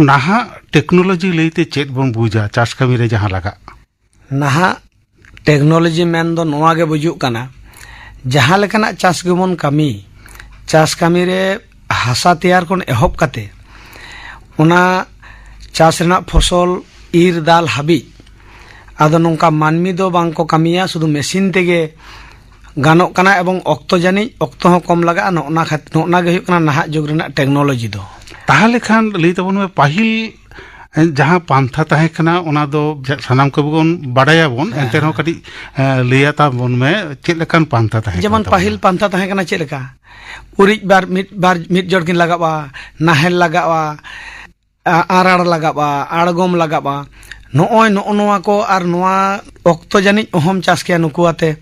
ᱱᱟᱦᱟᱜ ᱴᱮᱠᱱᱳᱞᱚᱡᱤ ᱞᱟᱹᱭᱛᱮ ᱪᱮᱫ ᱵᱚᱱ ᱵᱩᱡᱟ ᱪᱟᱥ ᱠᱟᱹᱢᱤ ᱨᱮ ᱡᱟᱦᱟᱸ ᱞᱟᱜᱟᱜ? ᱱᱟᱦᱟᱜ ᱴᱮᱠᱱᱳᱞᱚᱡᱤ ᱢᱮᱱ ᱫᱚ ᱱᱚᱣᱟ ᱜᱮ ᱵᱩᱡᱩᱜ ᱠᱟᱱᱟ, ᱡᱟᱦᱟᱸ ᱞᱮᱠᱟᱱᱟᱜ ᱪᱟᱥ ᱜᱮᱵᱚᱱ ᱠᱟᱹᱢᱤ, ᱪᱟᱥ ᱠᱟᱹᱢᱤ ᱨᱮ ᱦᱟᱥᱟ ᱛᱮᱭᱟᱨ ᱠᱷᱚᱱ ᱮᱦᱚᱵ ᱠᱟᱛᱮ ᱚᱱᱟ ᱪᱟᱥ ᱨᱮᱱᱟᱜ ᱯᱷᱚᱥᱚᱞ ᱤᱨ ᱫᱟᱞ ᱦᱟᱹᱵᱤᱡ, ᱟᱫᱚ ᱱᱚᱝᱠᱟ ᱢᱟᱹᱱᱢᱤ ᱫᱚ ᱵᱟᱝ ᱠᱚ ᱠᱟᱹᱢᱤᱭᱟ, ᱥᱩᱫᱷᱩ ᱢᱮᱥᱤᱱ ᱛᱮᱜᱮ ᱜᱟᱱᱚᱜ ᱠᱟᱱᱟ ᱮᱵᱚᱝ ᱚᱠᱛᱚ ᱡᱟᱹᱱᱤᱡ ᱚᱠᱛᱚ ᱦᱚᱸ ᱠᱚᱢ ᱞᱟᱜᱟᱜᱼᱟ᱾ ᱱᱚᱜᱼᱱᱟ ᱠᱷᱟᱹᱛ-, ᱱᱚᱜᱼᱱᱟ ᱜᱮ ᱦᱩᱭᱩᱜ ᱠᱟᱱᱟ ᱱᱟᱦᱟᱜ ᱡᱩᱜᱽ ᱨᱮᱱᱟᱜ ᱴᱮᱠᱱᱳᱞᱚᱡᱤ ᱫᱚ᱾ ᱛᱟᱦᱚᱞᱮ ᱠᱷᱟᱱ ᱞᱟᱹᱭ ᱛᱟᱵᱚᱱ ᱢᱮ, ᱯᱟᱹᱦᱤᱞ ᱡᱟᱦᱟᱸ ᱯᱟᱱᱛᱷᱟ ᱛᱟᱦᱮᱸ ᱠᱟᱱᱟ, ᱚᱱᱟ ᱫᱚ ᱡᱟ-, ᱥᱟᱱᱟᱢ ᱠᱚᱜᱮ ᱵᱚᱱ ᱵᱟᱰᱟᱭᱟᱵᱚᱱ, ᱦᱮᱸ, ᱮᱱᱛᱮ ᱨᱮᱦᱚᱸ ᱦᱮᱸ᱾ ᱠᱟᱹᱴᱤᱡ, ᱮ, ᱞᱟᱹᱭᱟ ᱛᱟᱵᱚᱱ ᱢᱮ, ᱪᱮᱫ ᱞᱮᱠᱟᱱ ᱯᱟᱱᱛᱷᱟ ᱛᱟᱦᱮᱸ ᱡᱮᱢᱚᱱ ᱠᱟᱱ ᱛᱟᱵᱚᱱᱟ? ᱯᱟᱹᱦᱤᱞ ᱯᱟᱱᱛᱷᱟ ᱛᱟᱦᱮᱸ ᱠᱟᱱᱟ ᱪᱮᱫ ᱞᱮᱠᱟ? ᱩᱨᱤᱡ ᱵᱟᱨ ᱢᱤᱫ, ᱵᱟᱨ ᱢᱤᱫ ᱡᱚᱲ ᱠᱤᱱ ᱞᱟᱜᱟᱜᱼᱟ, ᱱᱟᱦᱮᱞ ᱞᱟᱜᱟᱜᱼᱟ, ᱟ-, ᱟᱨᱟᱲ ᱞᱟᱜᱟᱜᱼᱟ, ᱟᱬᱜᱚᱢ ᱞᱟᱜᱟᱜᱼᱟ᱾ ᱱᱚᱜᱼᱚᱭ ᱱᱚᱜᱼᱚ ᱱᱚᱣᱟ ᱠᱚ ᱟᱨ ᱱᱚᱣᱟ ᱚᱠᱛᱚ ᱡᱟᱹᱱᱤᱡ ᱚᱦᱚᱢ ᱪᱟᱥ ᱠᱮᱭᱟ ᱱᱩᱠᱩ ᱟᱛᱮ᱾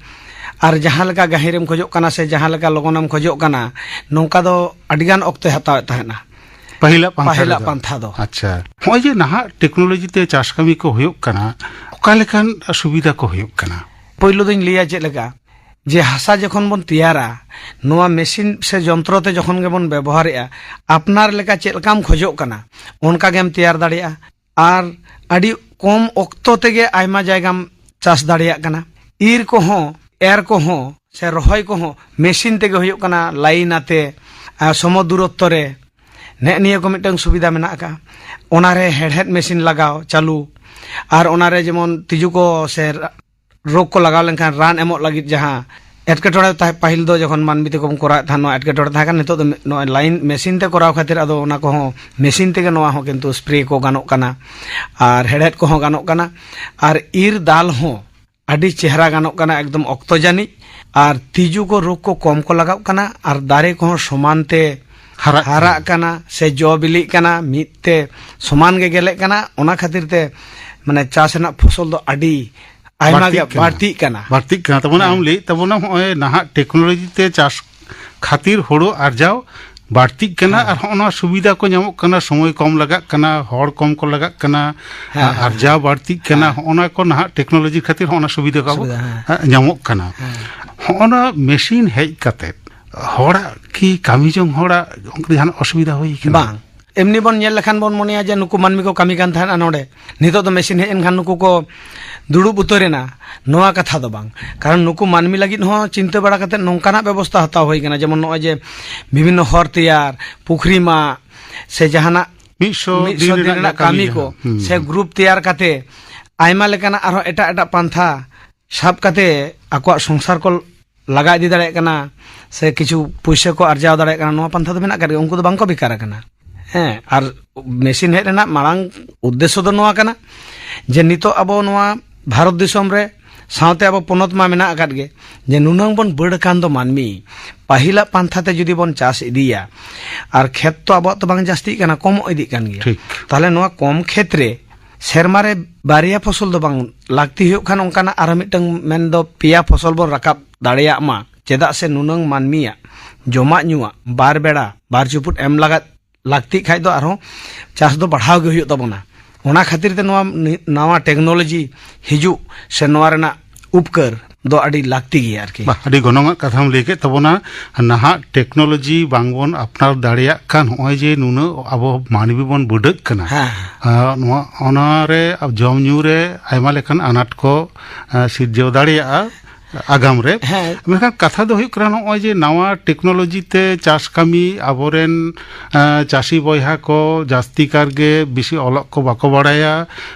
ᱟᱨ ᱡᱟᱦᱟᱸ ᱞᱮᱠᱟ ᱜᱟᱹᱦᱤᱨᱮᱢ ᱠᱷᱚᱡᱚᱜ ᱠᱟᱱᱟ ᱥᱮ ᱡᱟᱦᱟᱸ ᱞᱮᱠᱟ ᱞᱚᱜᱚᱱᱮᱢ ᱠᱷᱚᱡᱚᱜ ᱠᱟᱱᱟ, ᱱᱚᱝᱠᱟ ᱫᱚ ᱟᱹᱰᱤᱜᱟᱱ ᱚᱠᱛᱚᱭ ᱦᱟᱛᱟᱣᱮᱫ ᱛᱟᱦᱮᱱᱟ᱾ ᱯᱟᱹᱦᱤᱞᱟᱜ ᱯᱟᱱᱛᱷᱟ ᱯᱟᱹᱦᱤᱞᱟᱜ ᱨᱮᱫᱚ? ᱯᱟᱱᱛᱷᱟ ᱫᱚ᱾ ᱟᱪᱪᱷᱟ, ᱱᱚᱜᱼᱚᱭ ᱡᱮ ᱱᱟᱦᱟᱜ ᱴᱮᱠᱱᱳᱞᱚᱡᱤ ᱛᱮ ᱪᱟᱥ ᱠᱟᱹᱢᱤ ᱠᱚ ᱦᱩᱭᱩᱜ ᱠᱟᱱᱟ, ᱚᱠᱟ ᱞᱮᱠᱟᱱ ᱥᱩᱵᱤᱫᱷᱟ ᱠᱚ ᱦᱩᱭᱩᱜ ᱠᱟᱱᱟ? ᱯᱳᱭᱞᱳ ᱫᱚᱧ ᱞᱟᱹᱭᱟ ᱪᱮᱫ ᱞᱮᱠᱟ, ᱡᱮ ᱦᱟᱥᱟ ᱡᱚᱠᱷᱚᱱ ᱵᱚᱱ ᱛᱮᱭᱟᱨᱟ, ᱱᱚᱣᱟ ᱢᱮᱥᱤᱱ ᱥᱮ ᱡᱚᱱᱛᱨᱚ ᱛᱮ ᱡᱚᱠᱷᱚᱱ ᱜᱮᱵᱚᱱ ᱵᱮᱵᱚᱦᱟᱨᱮᱜᱼᱟ, ᱟᱯᱱᱟᱨ ᱞᱮᱠᱟ ᱪᱮᱫ ᱞᱮᱠᱟᱢ ᱠᱷᱚᱡᱚᱜ ᱠᱟᱱᱟ, ᱚᱱᱠᱟ ᱜᱮᱢ ᱛᱮᱭᱟᱨ ᱫᱟᱲᱮᱭᱟᱜᱼᱟ᱾ ᱟᱨ ᱟᱹᱰᱤ ᱠᱚᱢ ᱚᱠᱛᱚ ᱛᱮᱜᱮ ᱟᱭᱢᱟ ᱡᱟᱭᱜᱟᱢ ᱪᱟᱥ ᱫᱟᱲᱮᱭᱟᱜ ᱠᱟᱱᱟ᱾ ᱤᱨ ᱠᱚᱦᱚᱸ, ᱮᱨ ᱠᱚᱦᱚᱸ, ᱥᱮ ᱨᱚᱦᱚᱭ ᱠᱚᱦᱚᱸ ᱢᱮᱥᱤᱱ ᱛᱮᱜᱮ ᱦᱩᱭᱩᱜ ᱠᱟᱱᱟ, ᱞᱟᱭᱤᱱ ᱟᱛᱮ, ᱟᱨ ᱥᱚᱢᱚ ᱫᱩᱨᱚᱛᱛᱚ ᱨᱮ᱾ ᱱᱮᱜ ᱱᱤᱭᱟᱹ ᱠᱚ ᱢᱤᱫᱴᱟᱝ ᱥᱩᱵᱤᱫᱷᱟ ᱢᱮᱱᱟᱜ ᱟᱠᱟᱫᱼᱟ᱾ ᱚᱱᱟᱨᱮ ᱦᱮᱲᱦᱮᱫ ᱢᱮᱥᱤᱱ ᱞᱟᱜᱟᱣ ᱪᱟᱹᱞᱩ, ᱟᱨ ᱚᱱᱟᱨᱮ ᱡᱮᱢᱚᱱ ᱛᱤᱡᱩ ᱠᱚ ᱥᱮ ᱨᱳᱜᱽ ᱠᱚ ᱞᱟᱜᱟᱣ ᱞᱮᱱᱠᱷᱟᱱ ᱨᱟᱱ ᱮᱢᱚᱜ ᱞᱟᱹᱜᱤᱫ ᱡᱟᱦᱟᱸ ᱮᱴᱠᱮᱴᱚᱬᱮ ᱛᱟᱦᱮᱸ, ᱯᱟᱹᱦᱤᱞ ᱫᱚ ᱡᱚᱠᱷᱚᱱ ᱢᱟᱹᱱᱢᱤ ᱛᱮᱠᱚ ᱵᱚᱱ ᱠᱚᱨᱟᱣᱮᱫ ᱛᱟᱦᱮᱸᱫ, ᱱᱚᱣᱟ ᱮᱴᱠᱮᱴᱚᱬᱮ ᱛᱟᱦᱮᱸ ᱠᱟᱱᱟ᱾ ᱱᱤᱛᱚᱜ ᱫᱚ ᱢᱤ-, ᱱᱚᱜᱼᱚᱭ ᱞᱟᱭᱤᱱ ᱢᱮᱥᱤᱱ ᱛᱮ ᱠᱚᱨᱟᱣ ᱠᱷᱟᱹᱛᱤᱨ ᱟᱫᱚ ᱚᱱᱟ ᱠᱚᱦᱚᱸ ᱢᱮᱥᱤᱱ ᱛᱮᱜᱮ ᱱᱚᱣᱟ ᱦᱚᱸ ᱠᱤᱱᱛᱩ ᱥᱯᱨᱮ ᱠᱚ ᱜᱟᱱᱚᱜ ᱠᱟᱱᱟ ᱟᱨ ᱦᱮᱲᱦᱮᱫ ᱠᱚᱦᱚᱸ ᱜᱟᱱᱚᱜ ᱠᱟᱱᱟ ᱟᱨ ᱤᱨ ᱫᱟᱞ ᱦᱚᱸ ᱟᱹᱰᱤ ᱪᱮᱦᱨᱟ ᱜᱟᱱᱚᱜ ᱠᱟᱱᱟ, ᱮᱠᱫᱚᱢ ᱚᱠᱛᱚ ᱡᱟᱹᱱᱤᱡ᱾ ᱟᱨ ᱛᱤᱡᱩ ᱠᱚ, ᱨᱳᱜᱽ ᱠᱚ ᱠᱚᱢ ᱠᱚ ᱞᱟᱜᱟᱜ ᱠᱟᱱᱟ ᱟᱨ ᱫᱟᱨᱮ ᱠᱚᱦᱚᱸ ᱥᱚᱢᱟᱱ ᱛᱮ ᱦᱟᱨᱟᱜ ᱦᱟᱨᱟᱜ ᱠᱟᱱᱟ᱾ ᱠᱟᱱᱟ ᱥᱮ ᱡᱚ ᱵᱤᱞᱤᱜ ᱠᱟᱱᱟ, ᱢᱤᱫ ᱛᱮ ᱥᱚᱢᱟᱱ ᱜᱮ ᱜᱮᱞᱮᱜ ᱠᱟᱱᱟ᱾ ᱚᱱᱟ ᱠᱷᱟᱹᱛᱤᱨ ᱛᱮ ᱢᱟᱱᱮ ᱪᱟᱥ ᱨᱮᱱᱟᱜ ᱯᱷᱚᱥᱚᱞ ᱫᱚ ᱟᱹᱰᱤ ᱟᱭᱢᱟ ᱜᱮ ᱵᱟᱹᱲᱛᱤᱜ ᱠᱟᱱᱟ᱾ ᱵᱟᱹᱲᱛᱤᱜ ᱠᱟᱱᱟ᱾ ᱛᱟᱨ ᱢᱟᱱᱮ ᱦᱮᱸ᱾ ᱟᱢ ᱞᱟᱹᱭᱮᱫ ᱛᱟᱵᱚᱱᱟ ᱱᱚᱜᱼᱚᱭ ᱱᱟᱦᱟᱜ ᱴᱮᱠᱱᱳᱞᱚᱡᱤ ᱛᱮ ᱪᱟᱥ ᱠᱷᱟᱹᱛᱤᱨ ᱦᱳᱲᱳ ᱟᱨᱡᱟᱣ ᱵᱟᱹᱲᱛᱤᱜ ᱠᱟᱱᱟ ᱦᱮᱸ᱾ ᱟᱨ ᱦᱚᱸᱜᱼᱚ ᱱᱚᱣᱟ ᱥᱩᱵᱤᱫᱷᱟ ᱠᱚ ᱧᱟᱢᱚᱜ ᱠᱟᱱᱟ, ᱥᱚᱢᱚᱭ ᱠᱚᱢ ᱞᱟᱜᱟᱜ ᱠᱟᱱᱟ, ᱦᱚᱲ ᱠᱚᱢ ᱠᱚ ᱞᱟᱜᱟᱜ ᱠᱟᱱᱟ, ᱦᱮᱸ, ᱦᱮᱸ᱾ ᱟᱨᱡᱟᱣ ᱵᱟᱹᱲᱛᱤᱜ ᱠᱟᱱᱟ, ᱦᱮᱸ᱾ ᱦᱚᱸᱜᱼᱚ ᱱᱚᱣᱟ ᱠᱚ ᱱᱟᱦᱟᱜ ᱴᱮᱠᱱᱳᱞᱚᱡᱤ ᱠᱷᱟᱹᱛᱤᱨ ᱦᱚᱸᱜᱼᱚ ᱱᱚᱣᱟ ᱥᱩᱵᱤᱫᱷᱟ ᱠᱚ ᱟᱵᱚ ᱥᱩᱵᱤᱫᱷᱟ, ᱦᱮᱸ᱾ ᱦᱮᱸ, ᱧᱟᱢᱚᱜ ᱠᱟᱱᱟ᱾ ᱦᱮᱸ᱾ ᱦᱚᱸᱜᱼᱚ ᱱᱚᱣᱟ ᱢᱮᱥᱤᱱ ᱦᱮᱡ ᱠᱟᱛᱮ ᱦᱚᱲᱟᱜ ᱠᱤ ᱠᱟᱹᱢᱤ ᱡᱚᱝ ᱦᱚᱲᱟᱜ ᱚᱱᱠᱟ ᱡᱟᱦᱟᱱᱟᱜ ᱚᱥᱩᱵᱤᱫᱷᱟ ᱦᱩᱭ ᱠᱟᱱᱟ? ᱵᱟᱝ᱾ ᱮᱢᱱᱤ ᱵᱚᱱ ᱧᱮᱞ ᱞᱮᱠᱷᱟᱱ ᱵᱚᱱ ᱢᱚᱱᱮᱭᱟ ᱡᱮ ᱱᱩᱠᱩ ᱢᱟᱹᱱᱢᱤ ᱠᱚ ᱠᱟᱹᱢᱤ ᱠᱟᱱ ᱛᱟᱦᱮᱸᱱᱟ ᱱᱚᱰᱮ, ᱱᱤᱛᱚᱜ ᱫᱚ ᱢᱮᱥᱤᱱ ᱦᱮᱡ ᱮᱱᱠᱷᱟᱱ ᱱᱩᱠᱩ ᱠᱚ ᱫᱩᱲᱩᱵ ᱩᱛᱟᱹᱨ ᱮᱱᱟ, ᱱᱚᱣᱟ ᱠᱟᱛᱷᱟ ᱫᱚ ᱵᱟᱝ᱾ ᱠᱟᱨᱚᱱ ᱱᱩᱠᱩ ᱢᱟᱹᱱᱢᱤ ᱞᱟᱹᱜᱤᱫ ᱦᱚᱸ ᱪᱤᱱᱛᱟᱹ ᱵᱟᱲᱟ ᱠᱟᱛᱮ ᱱᱚᱝᱠᱟᱱᱟᱜ ᱵᱮᱵᱚᱥᱛᱷᱟ ᱦᱟᱛᱟᱣ ᱦᱩᱭ ᱠᱟᱱᱟ, ᱡᱮᱢᱚᱱ ᱱᱚᱜᱼᱚᱭ ᱡᱮ ᱵᱤᱵᱷᱤᱱᱱᱚ ᱦᱚᱨ ᱛᱮᱭᱟᱨ, ᱯᱩᱠᱷᱨᱤ ᱢᱟᱜ, ᱥᱮ ᱡᱟᱦᱟᱱᱟᱜ ᱢᱤᱫ ᱥᱚ ᱢᱤᱫ ᱥᱚ ᱫᱤᱱ ᱫᱤᱱ ᱨᱮᱱᱟᱜ ᱨᱮᱱᱟᱜ ᱠᱟᱹᱢᱤ ᱠᱟᱹᱢᱤ ᱠᱚ, ᱡᱟᱦᱟᱸ᱾ ᱦᱩᱸ᱾ ᱥᱮ ᱜᱨᱩᱯ ᱛᱮᱭᱟᱨ ᱠᱟᱛᱮ ᱟᱭᱢᱟ ᱞᱮᱠᱟᱱᱟᱜ ᱟᱨᱦᱚᱸ ᱮᱴᱟᱜ ᱮᱴᱟᱜ ᱯᱟᱱᱛᱷᱟ ᱥᱟᱵ ᱠᱟᱛᱮ ᱟᱠᱚᱣᱟᱜ ᱥᱚᱝᱥᱟᱨ ᱠᱚ ᱞᱟᱜᱟ ᱤᱫᱤ ᱫᱟᱲᱮᱭᱟᱜ ᱠᱟᱱᱟ, ᱥᱮ ᱠᱤᱪᱷᱩ ᱯᱩᱭᱥᱟᱹ ᱠᱚ ᱟᱨᱡᱟᱣ ᱫᱟᱲᱮᱭᱟᱜ ᱠᱟᱱᱟ, ᱱᱚᱣᱟ ᱯᱟᱱᱛᱷᱟ ᱫᱚ ᱢᱮᱱᱟᱜ ᱟᱠᱟᱫ ᱜᱮᱭᱟ᱾ ᱩᱱᱠᱩ ᱫᱚ ᱵᱟᱝᱠᱚ ᱵᱮᱠᱟᱨ ᱟᱠᱟᱱᱟ᱾ ᱦᱮᱸ, ᱟᱨ ᱢᱮᱥᱤᱱ ᱦᱮᱡ ᱨᱮᱱᱟᱜ ᱢᱟᱲᱟᱝ ᱩᱫᱽᱫᱮᱥᱥᱚ ᱫᱚ ᱱᱚᱣᱟ ᱠᱟᱱᱟ ᱡᱮ ᱱᱤᱛᱚᱜ ᱟᱵᱚ ᱱᱚᱣᱟ ᱵᱷᱟᱨᱚᱛ ᱫᱤᱥᱚᱢ ᱨᱮ, ᱥᱟᱶᱛᱮ ᱟᱵᱚ ᱯᱚᱱᱚᱛ ᱢᱟ ᱢᱮᱱᱟᱜ ᱟᱠᱟᱫ ᱜᱮ, ᱡᱮ ᱱᱩᱱᱟᱹᱝ ᱵᱚᱱ ᱵᱟᱹᱲ ᱟᱠᱟᱱ ᱫᱚ ᱢᱟᱹᱱᱢᱤ, ᱯᱟᱹᱦᱤᱞᱟᱜ ᱯᱟᱱᱛᱷᱟ ᱛᱮ ᱡᱩᱫᱤ ᱵᱚᱱ ᱪᱟᱥ ᱤᱫᱤᱭᱟ, ᱟᱨ ᱠᱷᱮᱛ ᱛᱚ ᱟᱵᱚᱣᱟᱜ ᱛᱚ ᱵᱟᱝ ᱡᱟᱹᱥᱛᱤᱜ ᱠᱟᱱᱟ, ᱠᱚᱢᱚᱜ ᱤᱫᱤᱜ ᱠᱟᱱ ᱜᱮᱭᱟ᱾ ᱴᱷᱤᱠ᱾ ᱛᱟᱦᱞᱮ ᱱᱚᱣᱟ ᱠᱚᱢ ᱠᱷᱮᱛ ᱨᱮ ᱥᱮᱨᱢᱟ ᱨᱮ ᱵᱟᱨᱭᱟ ᱯᱷᱚᱥᱚᱞ ᱫᱚ ᱵᱟᱝ, ᱞᱟᱹᱠᱛᱤ ᱦᱩᱭᱩᱜ ᱠᱷᱟᱱ ᱚᱱᱠᱟᱱᱟᱜ ᱟᱨᱦᱚᱸ ᱢᱤᱫᱴᱟᱝ ᱢᱮᱱᱫᱚ ᱯᱮᱭᱟ ᱯᱷᱚᱥᱚᱞ ᱵᱚᱱ ᱨᱟᱠᱟᱵ ᱫᱟᱲᱮᱭᱟᱜ ᱢᱟ, ᱪᱮᱫᱟᱜ ᱥᱮ ᱱᱩᱱᱟᱹᱝ ᱢᱟᱹᱱᱢᱤᱭᱟᱜ ᱡᱚᱢᱟᱜ ᱧᱩᱣᱟᱜ ᱵᱟᱨ ᱵᱮᱲᱟ ᱵᱟᱨ ᱪᱩᱯᱩᱫ ᱮᱢ ᱞᱟᱜᱟᱫ ᱞᱟᱹᱠᱛᱤᱜ ᱠᱷᱟᱡ ᱫᱚ ᱟᱨᱦᱚᱸ ᱪᱟᱥ ᱫᱚ ᱵᱟᱲᱦᱟᱣ ᱜᱮ ᱦᱩᱭᱩᱜ ᱛᱟᱵᱚᱱᱟ᱾ ᱚᱱᱟ ᱠᱷᱟᱹᱛᱤᱨ ᱛᱮ ᱱᱚᱣᱟ ᱱᱤ-, ᱱᱟᱣᱟ ᱴᱮᱠᱱᱳᱞᱚᱡᱤ ᱦᱤᱡᱩᱜ ᱥᱮ ᱱᱚᱣᱟ ᱨᱮᱱᱟᱜ ᱩᱯᱠᱟᱹᱨ ᱫᱚ ᱟᱹᱰᱤ ᱞᱟᱹᱠᱛᱤ ᱜᱮᱭᱟ ᱟᱨᱠᱤ᱾ ᱵᱟ, ᱟᱹᱰᱤ ᱜᱚᱱᱚᱝᱟᱜ ᱠᱟᱛᱷᱟᱢ ᱞᱟᱹᱭ ᱠᱮᱫ ᱛᱟᱵᱚᱱᱟ᱾ ᱱᱟᱦᱟᱜ ᱴᱮᱠᱱᱳᱞᱚᱡᱤ ᱵᱟᱝᱵᱚᱱ ᱟᱯᱱᱟᱨ ᱫᱟᱲᱮᱭᱟᱜ ᱠᱟᱱ, ᱱᱚᱜᱼᱚᱭ ᱡᱮ ᱱᱩᱱᱟᱹᱜ ᱟᱵᱚ ᱢᱟᱹᱱᱢᱤ ᱵᱚᱱ ᱵᱟᱹᱰᱟᱹᱜ ᱠᱟᱱᱟ, ᱦᱮᱸ᱾ ᱟᱨ ᱱᱚᱣᱟ, ᱚᱱᱟᱨᱮ ᱡᱚᱢ ᱧᱩ ᱨᱮ ᱟᱭᱢᱟ ᱞᱮᱠᱟᱱ ᱟᱱᱟᱴ ᱠᱚ, ᱟ, ᱥᱤᱨᱡᱟᱹᱣ ᱫᱟᱲᱮᱭᱟᱜᱼᱟ ᱟᱜᱟᱢ ᱨᱮ᱾ ᱦᱮᱸ᱾ ᱢᱮᱱᱠᱷᱟᱱ ᱠᱟᱛᱷᱟ ᱫᱚ ᱦᱩᱭᱩᱜ ᱠᱟᱱᱟ, ᱱᱚᱜᱼᱚᱭ ᱡᱮ ᱱᱟᱣᱟ ᱴᱮᱠᱱᱳᱞᱚᱡᱤ ᱛᱮ ᱪᱟᱥ ᱠᱟᱹᱢᱤ ᱟᱵᱚᱨᱮᱱ, ᱟ, ᱪᱟᱹᱥᱤ ᱵᱚᱭᱦᱟ ᱠᱚ ᱡᱟᱹᱥᱛᱤ ᱠᱟᱨ ᱜᱮ ᱵᱮᱥᱤ ᱚᱞᱚᱜ ᱠᱚ ᱵᱟᱠᱚ ᱵᱟᱲᱟᱭᱟ,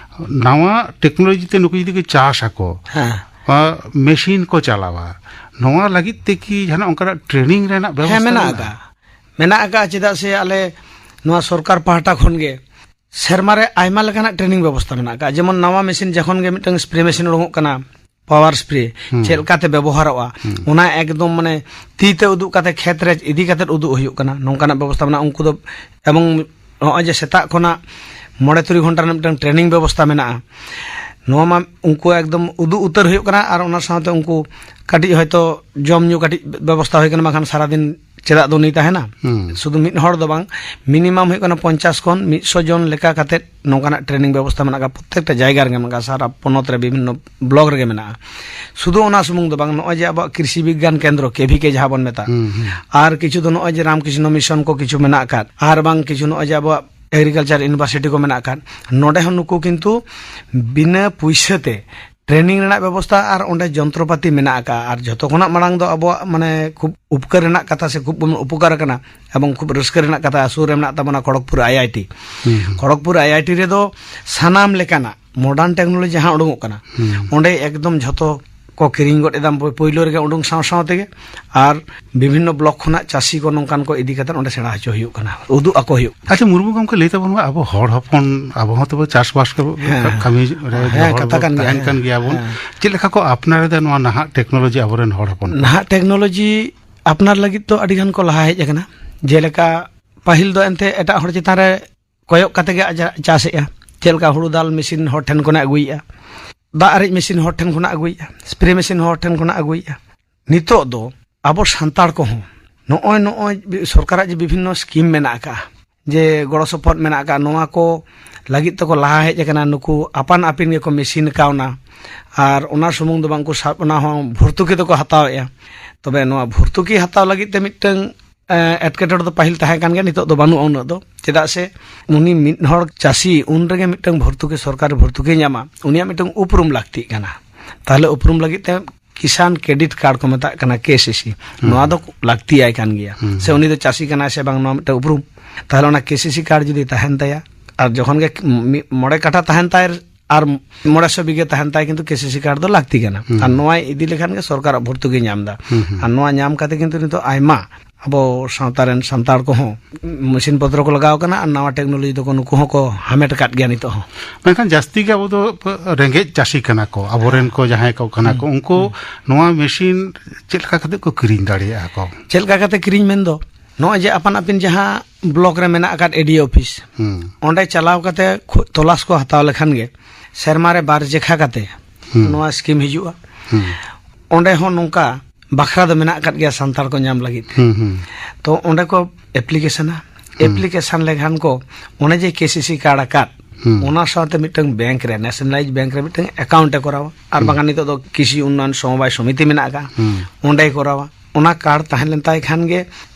ᱱᱟᱣᱟ ᱴᱮᱠᱱᱳᱞᱚᱡᱤ ᱛᱮ ᱱᱩᱠᱩ ᱡᱩᱫᱤ ᱠᱚ ᱪᱟᱥ ᱟᱠᱚ, ᱦᱮᱸ᱾ ᱟ, ᱢᱮᱥᱤᱱ ᱠᱚ ᱪᱟᱞᱟᱣᱟ, ᱱᱚᱣᱟ ᱞᱟᱹᱜᱤᱫ ᱛᱮ ᱠᱤ ᱡᱟᱦᱟᱱᱟᱜ ᱚᱱᱠᱟᱱᱟᱜ ᱴᱨᱮᱱᱤᱝ ᱨᱮᱱᱟᱜ ᱵᱮᱵᱚᱥᱛᱷᱟ ᱦᱮᱸ, ᱢᱮᱱᱟᱜ ᱢᱮᱱᱟᱜᱼᱟ? ᱟᱠᱟᱫᱼᱟ᱾ ᱢᱮᱱᱟᱜ ᱟᱠᱟᱫᱼᱟ, ᱪᱮᱫᱟᱜ ᱥᱮ ᱟᱞᱮ ᱱᱚᱣᱟ ᱥᱚᱨᱠᱟᱨ ᱯᱟᱦᱴᱟ ᱠᱷᱚᱱ ᱜᱮ ᱥᱮᱨᱢᱟ ᱨᱮ ᱟᱭᱢᱟ ᱞᱮᱠᱟᱱᱟᱜ ᱴᱨᱮᱱᱤᱝ ᱵᱮᱵᱚᱥᱛᱷᱟ ᱢᱮᱱᱟᱜ ᱟᱠᱟᱫᱼᱟ᱾ ᱡᱮᱢᱚᱱ ᱱᱟᱣᱟ ᱢᱮᱥᱤᱱ ᱡᱚᱠᱷᱚᱱ ᱜᱮ ᱢᱤᱫᱴᱟᱝ ᱥᱯᱨᱮ ᱢᱮᱥᱤᱱ ᱩᱰᱩᱠᱚᱜ ᱠᱟᱱᱟ, ᱯᱟᱣᱟᱨ ᱥᱯᱨᱮ, ᱦᱩᱸ᱾ ᱪᱮᱫ ᱞᱮᱠᱟᱛᱮ ᱵᱮᱵᱚᱦᱟᱨᱚᱜᱼᱟ, ᱦᱩᱸ᱾ ᱚᱱᱟ ᱮᱠᱫᱚᱢ ᱢᱟᱱᱮ ᱛᱤ ᱛᱮ ᱩᱫᱩᱜ ᱠᱟᱛᱮ ᱠᱷᱮᱛ ᱨᱮ ᱤᱫᱤ ᱠᱟᱛᱮ ᱩᱫᱩᱜ ᱦᱩᱭᱩᱜ ᱠᱟᱱᱟ, ᱱᱚᱝᱠᱟᱱᱟᱜ ᱵᱮᱵᱚᱥᱛᱷᱟ ᱢᱮᱱᱟᱜᱼᱟ᱾ ᱩᱱᱠᱩ ᱫᱚ, ᱮᱵᱚᱝ ᱱᱚᱜᱼᱚᱭ ᱡᱮ ᱥᱮᱛᱟᱜ ᱠᱷᱚᱱᱟᱜ ᱢᱚᱬᱮ ᱛᱩᱨᱩᱭ ᱜᱷᱚᱱᱴᱟ ᱨᱮᱱᱟᱜ ᱢᱤᱫᱴᱟᱝ ᱴᱨᱮᱱᱤᱝ ᱵᱮᱵᱚᱥᱛᱷᱟ ᱢᱮᱱᱟᱜᱼᱟ, ᱱᱚᱣᱟ ᱢᱟ ᱩᱱᱠᱩ ᱮᱠᱫᱚᱢ ᱩᱫᱩᱜ ᱩᱛᱟᱹᱨ ᱦᱩᱭᱩᱜ ᱠᱟᱱᱟ᱾ ᱟᱨ ᱚᱱᱟ ᱥᱟᱶᱛᱮ ᱩᱱᱠᱩ ᱠᱟᱹᱴᱤᱡ ᱦᱚᱭᱛᱳ ᱡᱚᱢ ᱧᱩ ᱠᱟᱹᱴᱤᱡ ᱵᱮᱵᱚᱥᱛᱷᱟ ᱦᱩᱭ ᱠᱟᱱᱟ, ᱵᱟᱝᱠᱷᱟᱱ ᱥᱟᱨᱟᱫᱤᱱ ᱪᱮᱫᱟᱜ ᱫᱚ ᱩᱱᱤ ᱛᱟᱦᱮᱱᱟ? ᱦᱩᱸ᱾ ᱥᱩᱫᱷᱩ ᱢᱤᱫ ᱦᱚᱲ ᱫᱚ ᱵᱟᱝ, ᱢᱤᱱᱤᱢᱟᱢ ᱦᱩᱭᱩᱜ ᱠᱟᱱᱟ ᱯᱚᱧᱪᱟᱥ ᱠᱷᱚᱱ ᱢᱤᱫ ᱥᱚ ᱡᱚᱱ ᱞᱮᱠᱟ ᱠᱟᱛᱮ ᱱᱚᱝᱠᱟᱱᱟᱜ ᱴᱨᱮᱱᱤᱝ ᱵᱮᱵᱚᱥᱛᱷᱟ ᱢᱮᱱᱟᱜ ᱟᱠᱟᱫ ᱯᱨᱚᱛᱮᱠᱴᱟ ᱡᱟᱭᱜᱟ ᱨᱮᱜᱮ ᱢᱮᱱᱟᱜ ᱟᱠᱟᱫ, ᱥᱟᱨᱟ ᱯᱚᱱᱚᱛ ᱨᱮ ᱵᱤᱵᱷᱤᱱᱱᱚ ᱵᱞᱚᱠ ᱨᱮᱜᱮ ᱢᱮᱱᱟᱜᱼᱟ᱾ ᱥᱩᱫᱷᱩ ᱚᱱᱟ ᱥᱩᱢᱩᱝ ᱫᱚ ᱵᱟᱝ, ᱱᱚᱜᱼᱚᱭ ᱡᱮ ᱟᱵᱚᱣᱟᱜ ᱠᱨᱤᱥᱤ ᱵᱤᱜᱽᱜᱟᱱ ᱠᱮᱱᱫᱨᱚ, ᱠᱮ ᱵᱷᱤ ᱠᱮ ᱡᱟᱦᱟᱸ ᱵᱚᱱ ᱢᱮᱛᱟᱜ, ᱦᱩᱸ, ᱦᱩᱸ᱾ ᱟᱨ ᱠᱤᱪᱷᱩ ᱫᱚ ᱱᱚᱜᱼᱚᱭ ᱡᱮ ᱨᱟᱢᱠᱨᱤᱥᱱᱚ ᱢᱤᱥᱚᱱ ᱠᱚ ᱠᱤᱪᱷᱩ ᱢᱮᱱᱟᱜ ᱟᱠᱟᱫ, ᱟᱨ ᱵᱟᱝ ᱠᱤᱪᱷᱩ ᱱᱚᱜᱼᱚᱭ ᱡᱮ ᱟᱵᱚᱣᱟᱜ ᱮᱜᱽᱨᱤᱠᱟᱞᱪᱟᱨ ᱤᱭᱩᱱᱤᱵᱷᱟᱨᱥᱤᱴᱤ ᱠᱚ ᱢᱮᱱᱟᱜ ᱟᱠᱟᱫ, ᱱᱚᱰᱮ ᱦᱚᱸ ᱱᱩᱠᱩ ᱠᱤᱱᱛᱩ ᱵᱤᱱᱟᱹ ᱯᱩᱭᱥᱟᱹ ᱛᱮ ᱴᱨᱮᱱᱤᱝ ᱨᱮᱱᱟᱜ ᱵᱮᱵᱚᱥᱛᱷᱟ ᱟᱨ ᱚᱸᱰᱮ ᱡᱚᱱᱛᱨᱚᱯᱟᱛᱤ ᱢᱮᱱᱟᱜ ᱟᱠᱟᱫᱼᱟ᱾ ᱟᱨ ᱡᱷᱚᱛᱚ ᱠᱷᱚᱱᱟᱜ ᱢᱟᱲᱟᱝ ᱫᱚ ᱟᱵᱚᱣᱟᱜ ᱢᱟᱱᱮ ᱠᱷᱩᱵ ᱩᱯᱠᱟᱹᱨ ᱨᱮᱱᱟᱜ ᱠᱟᱛᱷᱟ ᱥᱮ ᱠᱷᱩᱵ ᱵᱚᱱ ᱩᱯᱚᱠᱟᱨ ᱟᱠᱟᱱᱟ, ᱮᱵᱚᱝ ᱠᱷᱩᱵ ᱨᱟᱹᱥᱠᱟᱹ ᱨᱮᱱᱟᱜ ᱠᱟᱛᱷᱟ, ᱥᱩᱨ ᱨᱮ ᱢᱮᱱᱟᱜ ᱛᱟᱵᱚᱱᱟ ᱠᱷᱚᱲᱚᱜᱽᱯᱩᱨ ᱟᱭ ᱟᱭ ᱴᱤ᱾ ᱦᱩᱸ, ᱦᱩᱸ᱾ ᱠᱷᱚᱲᱚᱜᱽᱯᱩᱨ ᱟᱭ ᱟᱭ ᱴᱤ ᱨᱮᱫᱚ ᱥᱟᱱᱟᱢ ᱞᱮᱠᱟᱱᱟᱜ ᱢᱚᱰᱟᱨᱱ ᱴᱮᱠᱱᱳᱞᱚᱡᱤ ᱡᱟᱦᱟᱸ ᱩᱰᱩᱝᱚᱜ ᱠᱟᱱᱟ, ᱦᱩᱸ᱾ ᱚᱸᱰᱮ ᱮᱠᱫᱚᱢ ᱡᱷᱚᱛᱚ ᱠᱚ ᱠᱤᱨᱤᱧ ᱜᱚᱫ ᱮᱫᱟ ᱯᱳᱭᱞᱳ ᱨᱮᱜᱮ ᱩᱰᱩᱝ ᱥᱟᱶ ᱥᱟᱶ ᱛᱮᱜᱮ᱾ ᱟᱨ ᱵᱤᱵᱷᱤᱱᱱᱚ ᱵᱞᱚᱠ ᱠᱷᱚᱱᱟᱜ ᱪᱟᱹᱥᱤ ᱠᱚ ᱱᱚᱝᱠᱟᱱ ᱠᱚ ᱤᱫᱤ ᱠᱟᱛᱮ ᱚᱸᱰᱮ ᱥᱮᱬᱟ ᱦᱚᱪᱚ ᱦᱩᱭᱩᱜ ᱠᱟᱱᱟ, ᱩᱫᱩᱜ ᱟᱠᱚ ᱦᱩᱭᱩᱜ ᱠᱟᱱᱟ᱾ ᱟᱪᱪᱷᱟ, ᱢᱩᱨᱢᱩ ᱜᱚᱢᱠᱮ, ᱞᱟᱹᱭ ᱛᱟᱵᱚᱱ ᱢᱮ, ᱟᱵᱚ ᱦᱚᱲ ᱦᱚᱯᱚᱱ, ᱟᱵᱚ ᱦᱚᱸ ᱛᱚᱵᱚ ᱪᱟᱥᱵᱟᱥ ᱠᱚ ᱦᱮᱸ᱾ ᱠᱟᱹᱢᱤ ᱨᱮ ᱦᱮᱸ, ᱦᱚᱲ ᱠᱟᱛᱷᱟ ᱠᱟᱱ ᱜᱮᱭᱟ᱾ ᱛᱟᱦᱮᱱ ᱠᱟᱱ ᱦᱮᱸ᱾ ᱜᱮᱭᱟᱵᱚᱱ᱾ ᱦᱮᱸ᱾ ᱪᱮᱫ ᱞᱮᱠᱟ ᱠᱚ ᱟᱯᱱᱟᱨ ᱮᱫᱟ ᱱᱚᱣᱟ ᱱᱟᱦᱟᱜ ᱴᱮᱠᱱᱳᱞᱚᱡᱤ ᱟᱵᱚᱨᱮᱱ ᱦᱚᱲ ᱦᱚᱯᱚᱱ ᱠᱚ? ᱱᱟᱦᱟᱜ ᱴᱮᱠᱱᱳᱞᱚᱡᱤ ᱟᱯᱱᱟᱨ ᱞᱟᱹᱜᱤᱫ ᱫᱚ ᱟᱹᱰᱤ ᱜᱟᱱ ᱠᱚ ᱞᱟᱦᱟ ᱦᱮᱡ ᱟᱠᱟᱱᱟ᱾ ᱡᱮᱞᱮᱠᱟ ᱯᱟᱹᱦᱤᱞ ᱫᱚ ᱮᱱᱛᱮ ᱮᱴᱟᱜ ᱦᱚᱲ ᱪᱮᱛᱟᱱ ᱨᱮ ᱠᱚᱭᱚᱜ ᱠᱟᱛᱮ ᱜᱮ ᱟᱡᱟᱜ ᱪᱟᱥᱮᱜᱼᱟ᱾ ᱪᱮᱫ ᱞᱮᱠᱟ ᱦᱩᱲᱩ ᱫᱟᱞ ᱢᱮᱥᱤᱱ ᱦᱚᱲ ᱴᱷᱮᱱ ᱠᱷᱚᱱᱟᱜ ᱟᱹᱜᱩᱭᱮᱜᱼᱟ, ᱫᱟᱜ ᱟᱨᱮᱡ ᱢᱮᱥᱤᱱ ᱦᱚᱲ ᱴᱷᱮᱱ ᱠᱷᱚᱱᱟᱜ ᱟᱹᱜᱩᱭᱮᱜᱼᱟ, ᱥᱯᱨᱮ ᱢᱮᱥᱤᱱ ᱦᱚᱲ ᱴᱷᱮᱱ ᱠᱷᱚᱱᱟᱜ ᱟᱹᱜᱩᱭᱮᱜᱼᱟ᱾ ᱱᱤᱛᱚᱜ ᱫᱚ ᱟᱵᱚ ᱥᱟᱱᱛᱟᱲ ᱠᱚᱦᱚᱸ ᱱᱚᱜᱼᱚᱭ, ᱱᱚᱜᱼᱚᱭ ᱥᱚᱨᱠᱟᱨᱟᱜ ᱡᱮ ᱵᱤᱵᱷᱤᱱᱱᱚ ᱥᱠᱤᱢ ᱢᱮᱱᱟᱜ ᱟᱠᱟᱫᱼᱟ, ᱡᱮ ᱜᱚᱲᱚ ᱥᱚᱯᱚᱦᱚᱫ ᱢᱮᱱᱟᱜ ᱟᱠᱟᱫᱼᱟ, ᱱᱚᱣᱟ ᱠᱚ ᱞᱟᱹᱜᱤᱫ ᱛᱮᱠᱚ ᱞᱟᱦᱟ ᱦᱮᱡ ᱟᱠᱟᱱᱟ᱾ ᱱᱩᱠᱩ ᱟᱯᱟᱱ ᱟᱹᱯᱤᱱ ᱜᱮᱠᱚ ᱢᱮᱥᱤᱱ ᱠᱟᱣᱱᱟ᱾ ᱟᱨ ᱚᱱᱟ ᱥᱩᱢᱩᱝ ᱫᱚ ᱵᱟᱝ, ᱩᱱᱠᱩ ᱥᱟᱵ, ᱚᱱᱟ ᱦᱚᱸ ᱵᱷᱚᱨᱛᱩᱠᱤ ᱫᱚᱠᱚ ᱦᱟᱛᱟᱣᱮᱜᱼᱟ᱾ ᱛᱚᱵᱮ ᱱᱚᱣᱟ ᱵᱷᱚᱨᱛᱩᱠᱤ ᱦᱟᱛᱟᱣ ᱞᱟᱹᱜᱤᱫ ᱛᱮ ᱢᱤᱫᱴᱟᱝ, ᱮ, ᱮᱴᱠᱮᱴᱚᱬᱮ ᱫᱚ ᱯᱟᱹᱦᱤᱞ ᱛᱟᱦᱮᱸ ᱠᱟᱱ ᱜᱮᱭᱟ, ᱱᱤᱛᱚᱜ ᱫᱚ ᱵᱟᱹᱱᱩᱜᱼᱟ ᱩᱱᱟᱹᱜ ᱫᱚ᱾ ᱪᱮᱫᱟᱜ ᱥᱮ ᱩᱱᱤ ᱢᱤᱫ ᱦᱚᱲ ᱪᱟᱹᱥᱤ ᱩᱱ ᱨᱮᱜᱮ ᱢᱤᱫᱴᱟᱝ ᱵᱷᱚᱨᱛᱩᱠᱤ, ᱥᱚᱨᱠᱟᱨᱤ ᱵᱷᱚᱨᱛᱩᱠᱤ ᱧᱟᱢᱟ, ᱩᱱᱤᱭᱟᱜ ᱢᱤᱫᱴᱟᱝ ᱩᱯᱨᱩᱢ ᱞᱟᱹᱠᱛᱤᱜ ᱠᱟᱱᱟ᱾ ᱛᱟᱦᱞᱮ ᱩᱯᱨᱩᱢ ᱞᱟᱹᱜᱤᱫ ᱛᱮ ᱠᱤᱥᱟᱱ ᱠᱨᱮᱰᱤᱴ ᱠᱟᱨᱰ ᱠᱚ ᱢᱮᱛᱟᱜ ᱠᱟᱱᱟ, ᱠᱮ ᱥᱤ ᱥᱤ, ᱦᱩᱸ᱾ ᱱᱚᱣᱟ ᱫᱚ ᱞᱟᱹᱠᱛᱤ ᱟᱭ ᱠᱟᱱ ᱜᱮᱭᱟ᱾ ᱦᱩᱸ᱾ ᱥᱮ ᱩᱱᱤ ᱫᱚ ᱪᱟᱹᱥᱤ ᱠᱟᱱᱟᱭ ᱥᱮ ᱵᱟᱝ, ᱱᱚᱣᱟ ᱢᱤᱫᱴᱟᱝ ᱩᱯᱨᱩᱢ᱾ ᱛᱟᱦᱞᱮ ᱚᱱᱟ ᱠᱮ ᱥᱤ ᱥᱤ ᱠᱟᱨᱰ ᱡᱩᱫᱤ ᱛᱟᱦᱮᱱ ᱛᱟᱭᱟ, ᱟᱨ ᱡᱚᱠᱷᱚᱱ ᱜᱮ ᱢᱤᱫ, ᱢᱚᱬᱮ ᱠᱟᱴᱷᱟ ᱛᱟᱦᱮᱱ ᱛᱟᱭ ᱟᱨ ᱢᱚᱬᱮ ᱥᱚ ᱵᱤᱜᱷᱟᱹ ᱛᱟᱦᱮᱱ ᱛᱟᱭ, ᱠᱤᱱᱛᱩ ᱠᱮᱥᱤᱥᱤ ᱠᱟᱨᱰ ᱫᱚ ᱞᱟᱹᱠᱛᱤ ᱠᱟᱱᱟ᱾ ᱦᱩᱸ᱾ ᱟᱨ ᱱᱚᱣᱟᱭ ᱤᱫᱤ ᱞᱮᱠᱷᱟᱱ ᱜᱮ ᱥᱚᱨᱠᱟᱨᱟᱜ ᱵᱷᱚᱨᱛᱩᱠᱤ ᱧᱟᱢ ᱮᱫᱟ᱾ ᱦᱩᱸ, ᱦᱩᱸ᱾ ᱟᱨ ᱱᱚᱣᱟ ᱧᱟᱢ ᱠᱟᱛᱮ ᱠᱤᱱᱛᱩ ᱱᱤᱛᱚᱜ ᱟᱭᱢᱟ ᱟᱵᱚ ᱥᱟᱶᱛᱟ ᱨᱮᱱ ᱥᱟᱱᱛᱟᱲ ᱠᱚᱦᱚᱸ ᱢᱮᱥᱤᱱ ᱯᱚᱛᱨᱚ ᱠᱚ ᱞᱟᱜᱟᱣ ᱠᱟᱱᱟ, ᱟᱨ ᱱᱟᱣᱟ ᱴᱮᱠᱱᱳᱞᱚᱡᱤ ᱫᱚᱠᱚ ᱱᱩᱠᱩ ᱦᱚᱸᱠᱚ ᱦᱟᱢᱮᱴ ᱟᱠᱟᱫ ᱜᱮᱭᱟ ᱱᱤᱛᱚᱜ ᱦᱚᱸ᱾ ᱢᱮᱱᱠᱷᱟᱱ ᱡᱟᱹᱥᱛᱤ ᱜᱮ ᱟᱵᱚ ᱫᱚ ᱨᱮᱸᱜᱮᱡ ᱪᱟᱹᱥᱤ ᱠᱟᱱᱟ ᱠᱚ, ᱟᱵᱚᱨᱮᱱ ᱠᱚ ᱡᱟᱦᱟᱸᱭ ᱠᱚ ᱠᱟᱱᱟ ᱠᱚ, ᱦᱩᱸ᱾ ᱩᱱᱠᱩ ᱦᱩᱸ᱾ ᱱᱚᱣᱟ ᱢᱮᱥᱤᱱ ᱪᱮᱫ ᱞᱮᱠᱟ ᱠᱟᱛᱮ ᱠᱚ ᱠᱤᱨᱤᱧ ᱫᱟᱲᱮᱭᱟᱜᱼᱟ ᱠᱚ? ᱪᱮᱫ ᱞᱮᱠᱟ ᱠᱟᱛᱮ ᱠᱤᱨᱤᱧ ᱢᱮᱱᱫᱚ, ᱱᱚᱜᱼᱚᱭ ᱡᱮ ᱟᱯᱟᱱ ᱟᱹᱯᱤᱱ ᱡᱟᱦᱟᱸ ᱵᱞᱚᱠ ᱨᱮ ᱢᱮᱱᱟᱜ ᱟᱠᱟᱫ ᱮᱰᱤ ᱚᱯᱷᱤᱥ, ᱦᱩᱸ᱾ ᱚᱸᱰᱮ ᱪᱟᱞᱟᱣ ᱠᱟᱛᱮ ᱠᱷᱩ-, ᱛᱚᱞᱟᱥ ᱠᱚ ᱦᱟᱛᱟᱣ ᱞᱮᱠᱷᱟᱱ ᱜᱮ ᱥᱮᱨᱢᱟ ᱨᱮ ᱵᱟᱨ ᱡᱮᱠᱷᱟ ᱠᱟᱛᱮ ᱦᱩᱸ᱾ ᱱᱚᱣᱟ ᱥᱠᱤᱢ ᱦᱤᱡᱩᱜᱼᱟ᱾ ᱦᱩᱸ᱾ ᱚᱸᱰᱮ ᱦᱚᱸ ᱱᱚᱝᱠᱟ ᱵᱟᱠᱷᱨᱟ ᱫᱚ ᱢᱮᱱᱟᱜ ᱟᱠᱟᱫ ᱜᱮᱭᱟ ᱥᱟᱱᱛᱟᱲ ᱠᱚ ᱧᱟᱢ ᱞᱟᱹᱜᱤᱫ ᱛᱮ᱾ ᱦᱩᱸ, ᱦᱩᱸ᱾ ᱛᱚ ᱚᱸᱰᱮ ᱠᱚ ᱮᱯᱞᱤᱠᱮᱥᱚᱱᱟ᱾ ᱦᱩᱸ᱾ ᱮᱯᱞᱤᱠᱮᱥᱚᱱ ᱞᱮᱠᱷᱟᱱ ᱠᱚ ᱚᱱᱮ ᱡᱮ ᱠᱮᱥᱤᱥᱤ ᱠᱟᱨᱰ ᱟᱠᱟᱫ, ᱦᱩᱸ᱾ ᱚᱱᱟ ᱥᱟᱶᱛᱮ ᱢᱤᱫᱴᱟᱝ ᱵᱮᱝᱠ ᱨᱮ, ᱱᱮᱥᱱᱟᱞᱟᱭᱤᱡᱽ ᱵᱮᱝᱠ ᱨᱮ ᱢᱤᱫᱴᱟᱝ ᱮᱠᱟᱣᱩᱱᱴ ᱮ ᱠᱚᱨᱟᱣᱟ᱾ ᱟᱨ ᱦᱩᱸ᱾ ᱵᱟᱝᱠᱷᱟᱱ ᱱᱤᱛᱚᱜ ᱫᱚ ᱠᱨᱤᱥᱤ ᱩᱱᱱᱚᱭᱚᱱ ᱥᱚᱢᱚᱵᱟᱭ ᱥᱚᱢᱤᱛᱤ ᱢᱮᱱᱟᱜ ᱟᱠᱟᱫ, ᱦᱩᱸ᱾ ᱚᱸᱰᱮᱭ ᱠᱚᱨᱟᱣᱟ᱾ ᱚᱱᱟ ᱠᱟᱨᱰ ᱛᱟᱦᱮᱸ ᱞᱮᱱ ᱛᱟᱭ ᱠᱷᱟᱱ ᱜᱮ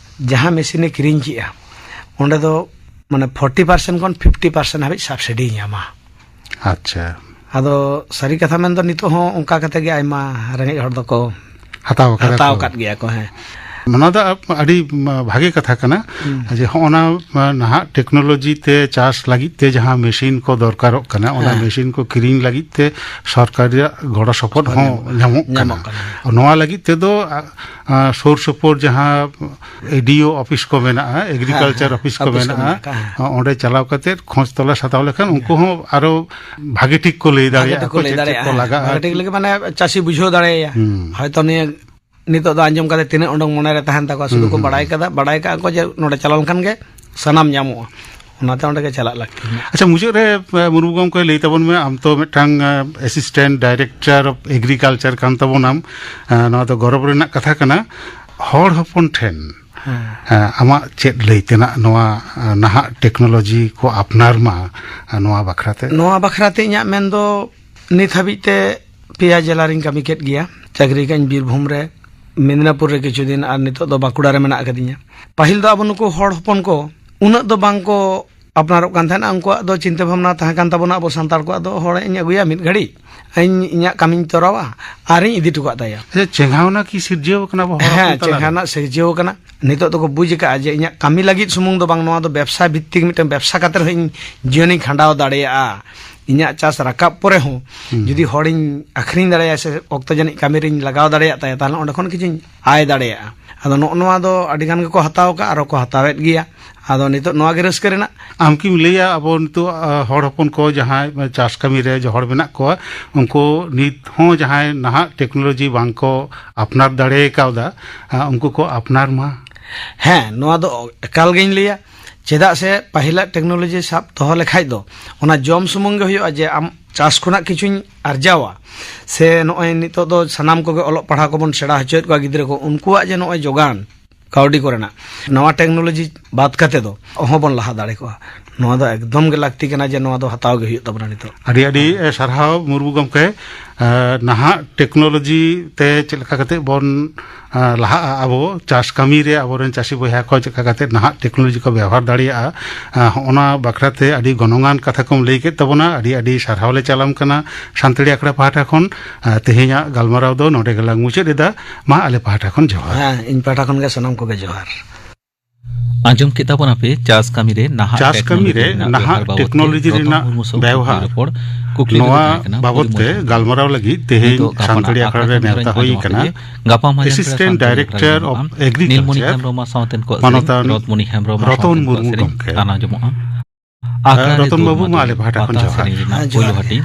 ᱡᱟᱦᱟᱸ ᱢᱮᱥᱤᱱᱮ ᱠᱤᱨᱤᱧ ᱠᱮᱜᱼᱟ, ᱚᱸᱰᱮ ᱫᱚ ᱢᱟᱱᱮ ᱯᱷᱳᱨᱴᱤ ᱯᱟᱨᱥᱮᱱᱴ ᱠᱷᱚᱱ ᱯᱷᱤᱯᱴᱤ ᱯᱟᱨᱥᱮᱱᱴ ᱦᱟᱹᱵᱤᱡ ᱥᱟᱵᱥᱤᱰᱤᱭ ᱧᱟᱢᱟ᱾ ᱟᱪᱪᱷᱟ᱾ ᱟᱫᱚ ᱥᱟᱹᱨᱤ ᱠᱟᱛᱷᱟ ᱢᱮᱱᱫᱚ ᱱᱤᱛᱚᱜ ᱦᱚᱸ ᱚᱱᱠᱟ ᱠᱟᱛᱮ ᱜᱮ ᱟᱭᱢᱟ ᱨᱮᱸᱜᱮᱡ ᱦᱚᱲ ᱫᱚᱠᱚ ᱦᱟᱛᱟᱣ ᱠᱟᱫᱟ ᱦᱟᱛᱟᱣ ᱠᱚ᱾ ᱟᱠᱟᱫ ᱜᱮᱭᱟ ᱠᱚ, ᱦᱮᱸ᱾ ᱚᱱᱟ ᱫᱚ ᱟᱹᱰᱤ ᱵᱷᱟᱜᱮ ᱠᱟᱛᱷᱟ ᱠᱟᱱᱟ᱾ ᱦᱩᱸ᱾ ᱡᱮ ᱦᱚᱸᱜᱼᱚ ᱱᱟ ᱱᱟᱦᱟᱜ ᱴᱮᱠᱱᱳᱞᱚᱡᱤ ᱛᱮ ᱪᱟᱥ ᱞᱟᱹᱜᱤᱫ ᱛᱮ ᱡᱟᱦᱟᱸ ᱢᱮᱥᱤᱱ ᱠᱚ ᱫᱚᱨᱠᱟᱨᱚᱜ ᱠᱟᱱᱟ, ᱚᱱᱟ ᱦᱮᱸ᱾ ᱢᱮᱥᱤᱱ ᱠᱚ ᱠᱤᱨᱤᱧ ᱞᱟᱹᱜᱤᱫ ᱛᱮ ᱥᱚᱨᱠᱟᱨ ᱨᱮᱭᱟᱜ ᱜᱚᱲᱚ ᱥᱚᱯᱚᱦᱚᱫ ᱦᱚᱸ ᱧᱟᱢᱚᱜ ᱠᱟᱱᱟ᱾ ᱧᱟᱢᱚᱜ ᱠᱟᱱᱟ᱾ ᱱᱚᱣᱟ ᱞᱟᱹᱜᱤᱫ ᱛᱮᱫᱚ, ᱟ, ᱟ, ᱥᱩᱨ ᱥᱩᱯᱩᱨ ᱡᱟᱦᱟᱸ ᱮᱰᱤᱳ ᱚᱯᱷᱤᱥ ᱠᱚ ᱢᱮᱱᱟᱜᱼᱟ, ᱮᱜᱽᱨᱤᱠᱟᱞᱪᱟᱨ ᱦᱮᱸ, ᱦᱮᱸ, ᱚᱯᱷᱤᱥ ᱠᱚ ᱚᱯᱷᱤᱥ ᱠᱚ ᱢᱮᱱᱟᱜᱼᱟ, ᱢᱮᱱᱟᱜ ᱟᱠᱟᱫᱼᱟ, ᱦᱮᱸ᱾ ᱚᱸᱰᱮ ᱪᱟᱞᱟᱣ ᱠᱟᱛᱮ ᱠᱷᱚᱡᱽ ᱛᱚᱞᱟᱥ ᱦᱟᱛᱟᱣ ᱞᱮᱠᱷᱟᱱ ᱩᱱᱠᱩ ᱦᱮᱸ᱾ ᱦᱚᱸ ᱟᱨᱚ ᱵᱷᱟᱜᱮ ᱴᱷᱤᱠ ᱠᱚ ᱞᱟᱹᱭ ᱵᱷᱟᱜᱮ ᱫᱟᱲᱮᱭᱟᱜᱼᱟ ᱴᱷᱤᱠ ᱠᱚ ᱠᱚ ᱞᱟᱹᱭ ᱪᱮᱫ ᱪᱮᱫ ᱫᱟᱲᱮᱭᱟᱜᱼᱟ, ᱠᱚ ᱦᱮᱸ᱾ ᱞᱟᱜᱟᱜᱼᱟ᱾ ᱵᱷᱟᱜᱮ ᱴᱷᱤᱠ ᱞᱟᱹᱜᱤᱫ ᱢᱟᱱᱮ ᱪᱟᱹᱥᱤ ᱵᱩᱡᱷᱟᱹᱣ ᱫᱟᱲᱮᱭᱟᱭᱟ᱾ ᱦᱩᱸ᱾ ᱦᱚᱭᱛᱚ ᱱᱤᱭᱟᱹ ᱱᱤᱛᱚᱜ ᱫᱚ ᱟᱸᱡᱚᱢ ᱠᱟᱛᱮ ᱛᱤᱱᱟᱹᱜ ᱩᱰᱩᱝ ᱢᱚᱱᱮᱨᱮ ᱛᱟᱦᱮᱱ ᱛᱟᱠᱚᱣᱟ, ᱥᱩᱫᱷᱩ ᱦᱩᱸ, ᱠᱚ ᱦᱩᱸ, ᱵᱟᱲᱟᱭ ᱦᱩᱸ᱾ ᱠᱟᱫᱟ, ᱵᱟᱲᱟᱭ ᱠᱟᱜᱼᱟ ᱠᱚ ᱡᱮ ᱱᱚᱰᱮ ᱪᱟᱞᱟᱣ ᱞᱮᱱᱠᱷᱟᱱ ᱜᱮ ᱥᱟᱱᱟᱢ ᱧᱟᱢᱚᱜᱼᱟ, ᱚᱱᱟᱛᱮ ᱚᱸᱰᱮ ᱜᱮ ᱪᱟᱞᱟᱜ ᱞᱟᱹᱠᱛᱤ ᱢᱮᱱᱟᱜᱼᱟ᱾ ᱟᱪᱪᱷᱟ, ᱢᱩᱪᱟᱹᱫ ᱨᱮ, ᱮ, ᱢᱩᱨᱢᱩ ᱜᱚᱢᱠᱮ, ᱞᱟᱹᱭ ᱛᱟᱵᱚᱱ ᱢᱮ, ᱟᱢ ᱛᱚ ᱢᱤᱫᱴᱟᱝ, ᱮ, ᱮᱥᱤᱥᱴᱮᱱᱴ ᱰᱟᱭᱨᱮᱠᱴᱚᱨ ᱚᱯᱷ ᱮᱜᱽᱨᱤᱠᱟᱞᱪᱟᱨ ᱠᱟᱱ ᱛᱟᱵᱚᱱᱟᱢ, ᱮ, ᱱᱚᱣᱟ ᱫᱚ ᱜᱚᱨᱚᱵᱽ ᱨᱮᱱᱟᱜ ᱠᱟᱛᱷᱟ ᱠᱟᱱᱟ᱾ ᱦᱚᱲ ᱦᱚᱯᱚᱱ ᱴᱷᱮᱱ, ᱦᱮᱸ᱾ ᱮ, ᱟᱢᱟᱜ ᱪᱮᱫ ᱞᱟᱹᱭ ᱛᱮᱱᱟᱜ ᱱᱚᱣᱟ, ᱮ, ᱱᱟᱦᱟᱜ ᱴᱮᱠᱱᱳᱞᱚᱡᱤ ᱠᱚ ᱟᱯᱱᱟᱨ ᱢᱟ, ᱮ, ᱱᱚᱣᱟ ᱵᱟᱠᱷᱨᱟ ᱛᱮ? ᱱᱚᱣᱟ ᱵᱟᱠᱷᱨᱟ ᱛᱮ ᱤᱧᱟᱹᱜ ᱢᱮᱱ ᱫᱚ, ᱱᱤᱛ ᱦᱟᱹᱵᱤᱡ ᱛᱮ ᱯᱮᱭᱟ ᱡᱮᱞᱟ ᱨᱤᱧ ᱠᱟᱹᱢᱤ ᱠᱮᱫ ᱜᱮᱭᱟ᱾ ᱪᱟᱹᱠᱨᱤ ᱠᱟᱜ ᱟᱹᱧ ᱵᱤᱨᱵᱷᱩᱢ ᱨᱮ, ᱢᱮᱫᱽᱱᱟᱯᱩᱨ ᱨᱮ ᱠᱤᱪᱷᱩ ᱫᱤᱱ, ᱟᱨ ᱱᱤᱛᱚᱜ ᱫᱚ ᱵᱟᱸᱠᱩᱲᱟ ᱨᱮ ᱢᱮᱱᱟᱜ ᱟᱠᱟᱫᱤᱧᱟ᱾ ᱯᱟᱹᱦᱤᱞ ᱫᱚ ᱟᱵᱚ ᱱᱩᱠᱩ ᱦᱚᱲ ᱦᱚᱯᱚᱱ ᱠᱚ ᱩᱱᱟᱹᱜ ᱫᱚ ᱵᱟᱝ ᱠᱚ ᱟᱯᱱᱟᱨᱚᱜ ᱠᱟᱱ ᱛᱟᱦᱮᱸᱱᱟ᱾ ᱩᱱᱠᱩᱣᱟᱜ ᱫᱚ ᱪᱤᱱᱛᱟᱹ ᱵᱷᱟᱵᱽᱱᱟ ᱛᱟᱦᱮᱸ ᱠᱟᱱ ᱛᱟᱵᱚᱱᱟ, ᱟᱵᱚ ᱥᱟᱱᱛᱟᱲ ᱠᱚᱣᱟᱜ ᱫᱚ, "ᱦᱚᱲ ᱤᱧ ᱟᱹᱜᱩᱭᱟ ᱢᱤᱫ ᱜᱷᱟᱹᱲᱤᱡ, ᱤᱧ ᱤᱧᱟᱹᱜ ᱠᱟᱹᱢᱤᱧ ᱛᱚᱨᱟᱣᱟ ᱟᱨᱤᱧ ᱤᱫᱤ ᱦᱚᱴᱚ ᱠᱟᱜ ᱛᱟᱭᱟ᱾" ᱟᱪᱪᱷᱟ, ᱪᱮᱸᱜᱷᱟᱣᱱᱟ ᱠᱤ ᱥᱤᱨᱡᱟᱹᱣ ᱟᱠᱟᱱᱟ ᱟᱵᱚ ᱦᱚᱲ ᱦᱮᱸ, ᱦᱚᱯᱚᱱ ᱛᱟᱞᱟᱨᱮ? ᱪᱮᱸᱜᱷᱟᱣᱱᱟ ᱥᱤᱨᱡᱟᱹᱣ ᱟᱠᱟᱱᱟ᱾ ᱱᱤᱛᱚᱜ ᱫᱚᱠᱚ ᱵᱩᱡᱽ ᱟᱠᱟᱫᱼᱟ ᱡᱮ ᱤᱧᱟᱹᱜ ᱠᱟᱹᱢᱤ ᱞᱟᱹᱜᱤᱫ ᱥᱩᱢᱩᱝ ᱫᱚ ᱵᱟᱝ, ᱱᱚᱣᱟ ᱫᱚ ᱵᱮᱵᱽᱥᱟ ᱵᱷᱤᱛᱛᱤᱠ ᱢᱤᱫᱴᱟᱝ ᱵᱮᱵᱽᱥᱟ ᱠᱟᱛᱮ ᱨᱮᱦᱚᱸ ᱤᱧ ᱡᱤᱭᱚᱱᱤᱧ ᱠᱷᱟᱸᱰᱟᱣ ᱫᱟᱲᱮᱭᱟᱜᱼᱟ᱾ ᱤᱧᱟᱹᱜ ᱪᱟᱥ ᱨᱟᱠᱟᱵ ᱯᱚᱨᱮ ᱦᱚᱸ ᱦᱩᱸ᱾ ᱡᱩᱫᱤ ᱦᱚᱲᱤᱧ ᱟᱹᱠᱷᱨᱤᱧ ᱫᱟᱲᱮᱭᱟᱭᱟ ᱥᱮ ᱚᱠᱛᱚ ᱡᱟᱹᱱᱤᱡ ᱠᱟᱹᱢᱤ ᱨᱤᱧ ᱞᱟᱜᱟᱣ ᱫᱟᱲᱮᱭᱟᱜ ᱛᱟᱭᱟ, ᱛᱟᱦᱚᱞᱮ ᱚᱸᱰᱮ ᱠᱷᱚᱱ ᱠᱤᱪᱷᱩᱧ ᱟᱭ ᱫᱟᱲᱮᱭᱟᱜᱼᱟ᱾ ᱟᱫᱚ ᱱᱚᱜᱼᱚ ᱱᱚᱣᱟ ᱫᱚ ᱟᱹᱰᱤ ᱜᱟᱱ ᱜᱮᱠᱚ ᱦᱟᱛᱟᱣ ᱟᱠᱟᱫ, ᱟᱨᱚ ᱠᱚ ᱦᱟᱛᱟᱣᱮᱫ ᱜᱮᱭᱟ᱾ ᱟᱫᱚ ᱱᱤᱛᱚᱜ ᱱᱚᱣᱟ ᱜᱮ ᱨᱟᱹᱥᱠᱟᱹ ᱨᱮᱱᱟᱜ᱾ ᱟᱢ ᱠᱤᱢ ᱞᱟᱹᱭᱟ, ᱟᱵᱚ ᱱᱤᱛᱚᱜ, ᱟ, ᱦᱚᱲ ᱦᱚᱯᱚᱱ ᱠᱚ ᱡᱟᱦᱟᱸᱭ ᱪᱟᱥ ᱠᱟᱹᱢᱤ ᱨᱮ ᱡᱚᱦᱚᱲ ᱢᱮᱱᱟᱜ ᱠᱚᱣᱟ, ᱩᱱᱠᱩ ᱱᱤᱛ ᱦᱚᱸ ᱡᱟᱦᱟᱸᱭ ᱱᱟᱦᱟᱜ ᱴᱮᱠᱱᱳᱞᱚᱡᱤ ᱵᱟᱝ ᱠᱚ ᱟᱯᱱᱟᱨ ᱫᱟᱲᱮ ᱠᱟᱣᱫᱟ, ᱟ, ᱩᱱᱠᱩ ᱠᱚ ᱟᱯᱱᱟᱨ ᱢᱟ? ᱦᱮᱸ, ᱱᱚᱣᱟ ᱫᱚ ᱮᱠᱟᱞ ᱜᱤᱧ ᱞᱟᱹᱭᱟ᱾ ᱪᱮᱫᱟᱜ ᱥᱮ ᱯᱟᱹᱦᱤᱞᱟᱜ ᱴᱮᱠᱱᱳᱞᱚᱡᱤ ᱥᱟᱵ ᱫᱚᱦᱚ ᱞᱮᱠᱷᱟᱡ ᱫᱚ ᱚᱱᱟ ᱡᱚᱢ ᱥᱩᱢᱩᱝ ᱜᱮ ᱦᱩᱭᱩᱜᱼᱟ, ᱡᱮ ᱟᱢ ᱪᱟᱥ ᱠᱷᱚᱱᱟᱜ ᱠᱤᱪᱷᱩᱧ ᱟᱨᱡᱟᱣᱟ, ᱥᱮ ᱱᱚᱜᱼᱚᱭ ᱱᱤᱛᱚᱜ ᱫᱚ ᱥᱟᱱᱟᱢ ᱠᱚᱜᱮ ᱚᱞᱚᱜ ᱯᱟᱲᱦᱟᱣ ᱠᱚᱵᱚᱱ ᱥᱮᱬᱟ ᱦᱚᱪᱚᱭᱮᱫ ᱠᱚᱣᱟ ᱜᱤᱫᱽᱨᱟᱹ ᱠᱚ, ᱩᱱᱠᱩᱣᱟᱜ ᱡᱮ ᱱᱚᱜᱼᱚᱭ ᱡᱚᱜᱟᱱ ᱠᱟᱹᱣᱰᱤ ᱠᱚᱨᱮᱱᱟᱜ ᱱᱟᱣᱟ ᱴᱮᱠᱱᱳᱞᱚᱡᱤ ᱵᱟᱫ ᱠᱟᱛᱮ ᱫᱚ ᱚᱦᱚᱸ ᱵᱚᱱ ᱞᱟᱦᱟ ᱫᱟᱲᱮ ᱠᱚᱜᱼᱟ᱾ ᱱᱚᱣᱟ ᱫᱚ ᱮᱠᱫᱚᱢ ᱜᱮ ᱞᱟᱹᱠᱛᱤ ᱠᱟᱱᱟ ᱡᱮ ᱱᱚᱣᱟ ᱫᱚ ᱦᱟᱛᱟᱣ ᱜᱮ ᱦᱩᱭᱩᱜ ᱛᱟᱵᱚᱱᱟ ᱱᱤᱛᱚᱜ᱾ ᱟᱹᱰᱤ ᱟᱹᱰᱤ, ᱮ, ᱥᱟᱨᱦᱟᱣ ᱢᱩᱨᱢᱩ ᱜᱚᱢᱠᱮ᱾ ᱮ, ᱱᱟᱦᱟᱜ ᱴᱮᱠᱱᱳᱞᱚᱡᱤ ᱛᱮ ᱪᱮᱫ ᱞᱮᱠᱟ ᱠᱟᱛᱮ ᱵᱚᱱ, ᱮ, ᱞᱟᱦᱟᱜᱼᱟ, ᱟᱵᱚ ᱪᱟᱥ ᱠᱟᱹᱢᱤ ᱨᱮ ᱟᱵᱚᱨᱮᱱ ᱪᱟᱹᱥᱤ ᱵᱚᱭᱦᱟ ᱠᱚ ᱪᱮᱫ ᱞᱮᱠᱟ ᱠᱟᱛᱮ ᱱᱟᱦᱟᱜ ᱴᱮᱠᱱᱳᱞᱚᱡᱤ ᱠᱚ ᱵᱮᱣᱦᱟᱨ ᱫᱟᱲᱮᱭᱟᱜᱼᱟ, ᱮ, ᱦᱚᱸᱜᱼᱚ ᱱᱟ ᱵᱟᱠᱷᱨᱟ ᱛᱮ ᱟᱹᱰᱤ ᱜᱚᱱᱚᱝᱟᱱ ᱠᱟᱛᱷᱟ ᱠᱚᱢ ᱞᱟᱹᱭ ᱠᱮᱫ ᱛᱟᱵᱚᱱᱟ᱾ ᱟᱹᱰᱤ ᱟᱹᱰᱤ ᱥᱟᱨᱦᱟᱣ ᱞᱮ ᱪᱟᱞᱟᱢ ᱠᱟᱱᱟ ᱥᱟᱱᱛᱟᱲᱤ ᱟᱠᱷᱲᱟ ᱯᱟᱦᱴᱟ ᱠᱷᱚᱱ᱾ ᱮ, ᱛᱮᱦᱮᱧᱟᱜ ᱜᱟᱞᱢᱟᱨᱟᱣ ᱫᱚ ᱱᱚᱰᱮ ᱜᱮᱞᱟᱝ ᱢᱩᱪᱟᱹᱫ ᱮᱫᱟ᱾ ᱢᱟ ᱟᱞᱮ ᱯᱟᱦᱴᱟ ᱠᱷᱚᱱ ᱡᱚᱦᱟᱨ᱾ ᱦᱮᱸ, ᱤᱧ ᱯᱟᱦᱴᱟ ᱠᱷᱚᱱ ᱜᱮ ᱥᱟᱱᱟᱢ ᱠᱚᱜᱮ ᱡᱚᱦᱟᱨ᱾ ᱟᱸᱡᱚᱢ ᱠᱮᱫ ᱛᱟᱵᱚᱱᱟᱯᱮ ᱪᱟᱥ ᱠᱟᱹᱢᱤ ᱨᱮ ᱱᱟᱦᱟᱜ ᱪᱟᱥ ᱠᱟᱹᱢᱤ ᱨᱮ ᱴᱮᱠᱱᱳᱞᱚᱡᱤ ᱨᱮᱱᱟᱜ ᱱᱟᱦᱟᱜ ᱵᱮᱣᱦᱟᱨ ᱵᱟᱵᱚᱛ ᱴᱮᱠᱱᱳᱞᱚᱡᱤ ᱛᱮ ᱨᱚᱛᱚᱱ ᱨᱮᱱᱟᱜ ᱢᱩᱨᱢᱩ ᱥᱟᱶ ᱠᱩᱠᱞᱤ ᱵᱮᱣᱦᱟᱨ᱾ ᱨᱚᱯᱚᱲ, ᱠᱩᱠᱞᱤ ᱱᱚᱣᱟ ᱨᱮᱱᱟᱜ ᱛᱟᱦᱮᱸ ᱠᱟᱱᱟ ᱵᱟᱵᱚᱛ ᱯᱩᱨᱤ ᱛᱮ ᱢᱚᱱᱛᱨᱤ ᱜᱟᱞᱢᱟᱨᱟᱣ ᱞᱟᱹᱜᱤᱫ ᱛᱮᱦᱮᱧ ᱱᱤᱛᱚᱜ ᱜᱟᱯᱟ ᱥᱟᱱᱛᱟᱲᱤ ᱟᱠᱷᱲᱟ ᱨᱮ ᱱᱮᱣᱛᱟ ᱦᱩᱭ ᱟᱠᱟᱱᱟ ᱜᱟᱯᱟ ᱢᱟᱡᱟᱱ ᱵᱮᱲᱟ Assistant ᱥᱟᱱᱛᱟᱲᱤ ᱟᱠᱷᱲᱟ ᱨᱮ ᱧᱟᱯᱟᱢᱟ᱾ ᱱᱤᱞᱢᱚᱱᱤ ᱦᱮᱢᱵᱨᱚᱢ ᱢᱟ ᱥᱟᱶᱛᱮᱱ ᱠᱚᱣᱟᱜ ᱥᱮᱨᱮᱧ, ᱢᱟᱱᱚᱛᱟᱱ ᱨᱚᱛᱢᱚᱱᱤ ᱦᱮᱢᱵᱨᱚᱢ ᱢᱟ ᱨᱚᱛᱚᱱ ᱥᱟᱶᱛᱮᱱ ᱠᱚᱣᱟᱜ ᱢᱩᱨᱢᱩ ᱥᱮᱨᱮᱧ ᱜᱚᱢᱠᱮ᱾ ᱟᱨ ᱟᱸᱡᱚᱢᱚᱜᱼᱟ᱾ ᱟᱠᱷᱲᱟ ᱨᱮ ᱨᱚᱛᱚᱱ ᱵᱟᱹᱵᱩ ᱢᱟ ᱟᱞᱮ ᱯᱟᱦᱴᱟ ᱠᱷᱚᱱ ᱯᱟᱛᱟ ᱡᱚᱦᱟᱨ᱾ ᱥᱮᱨᱮᱧ ᱨᱮᱱᱟᱜ ᱦᱮᱸ, ᱡᱚᱦᱟᱨ ᱯᱳᱭᱞᱳ ᱜᱮ᱾ ᱦᱟᱹᱴᱤᱧ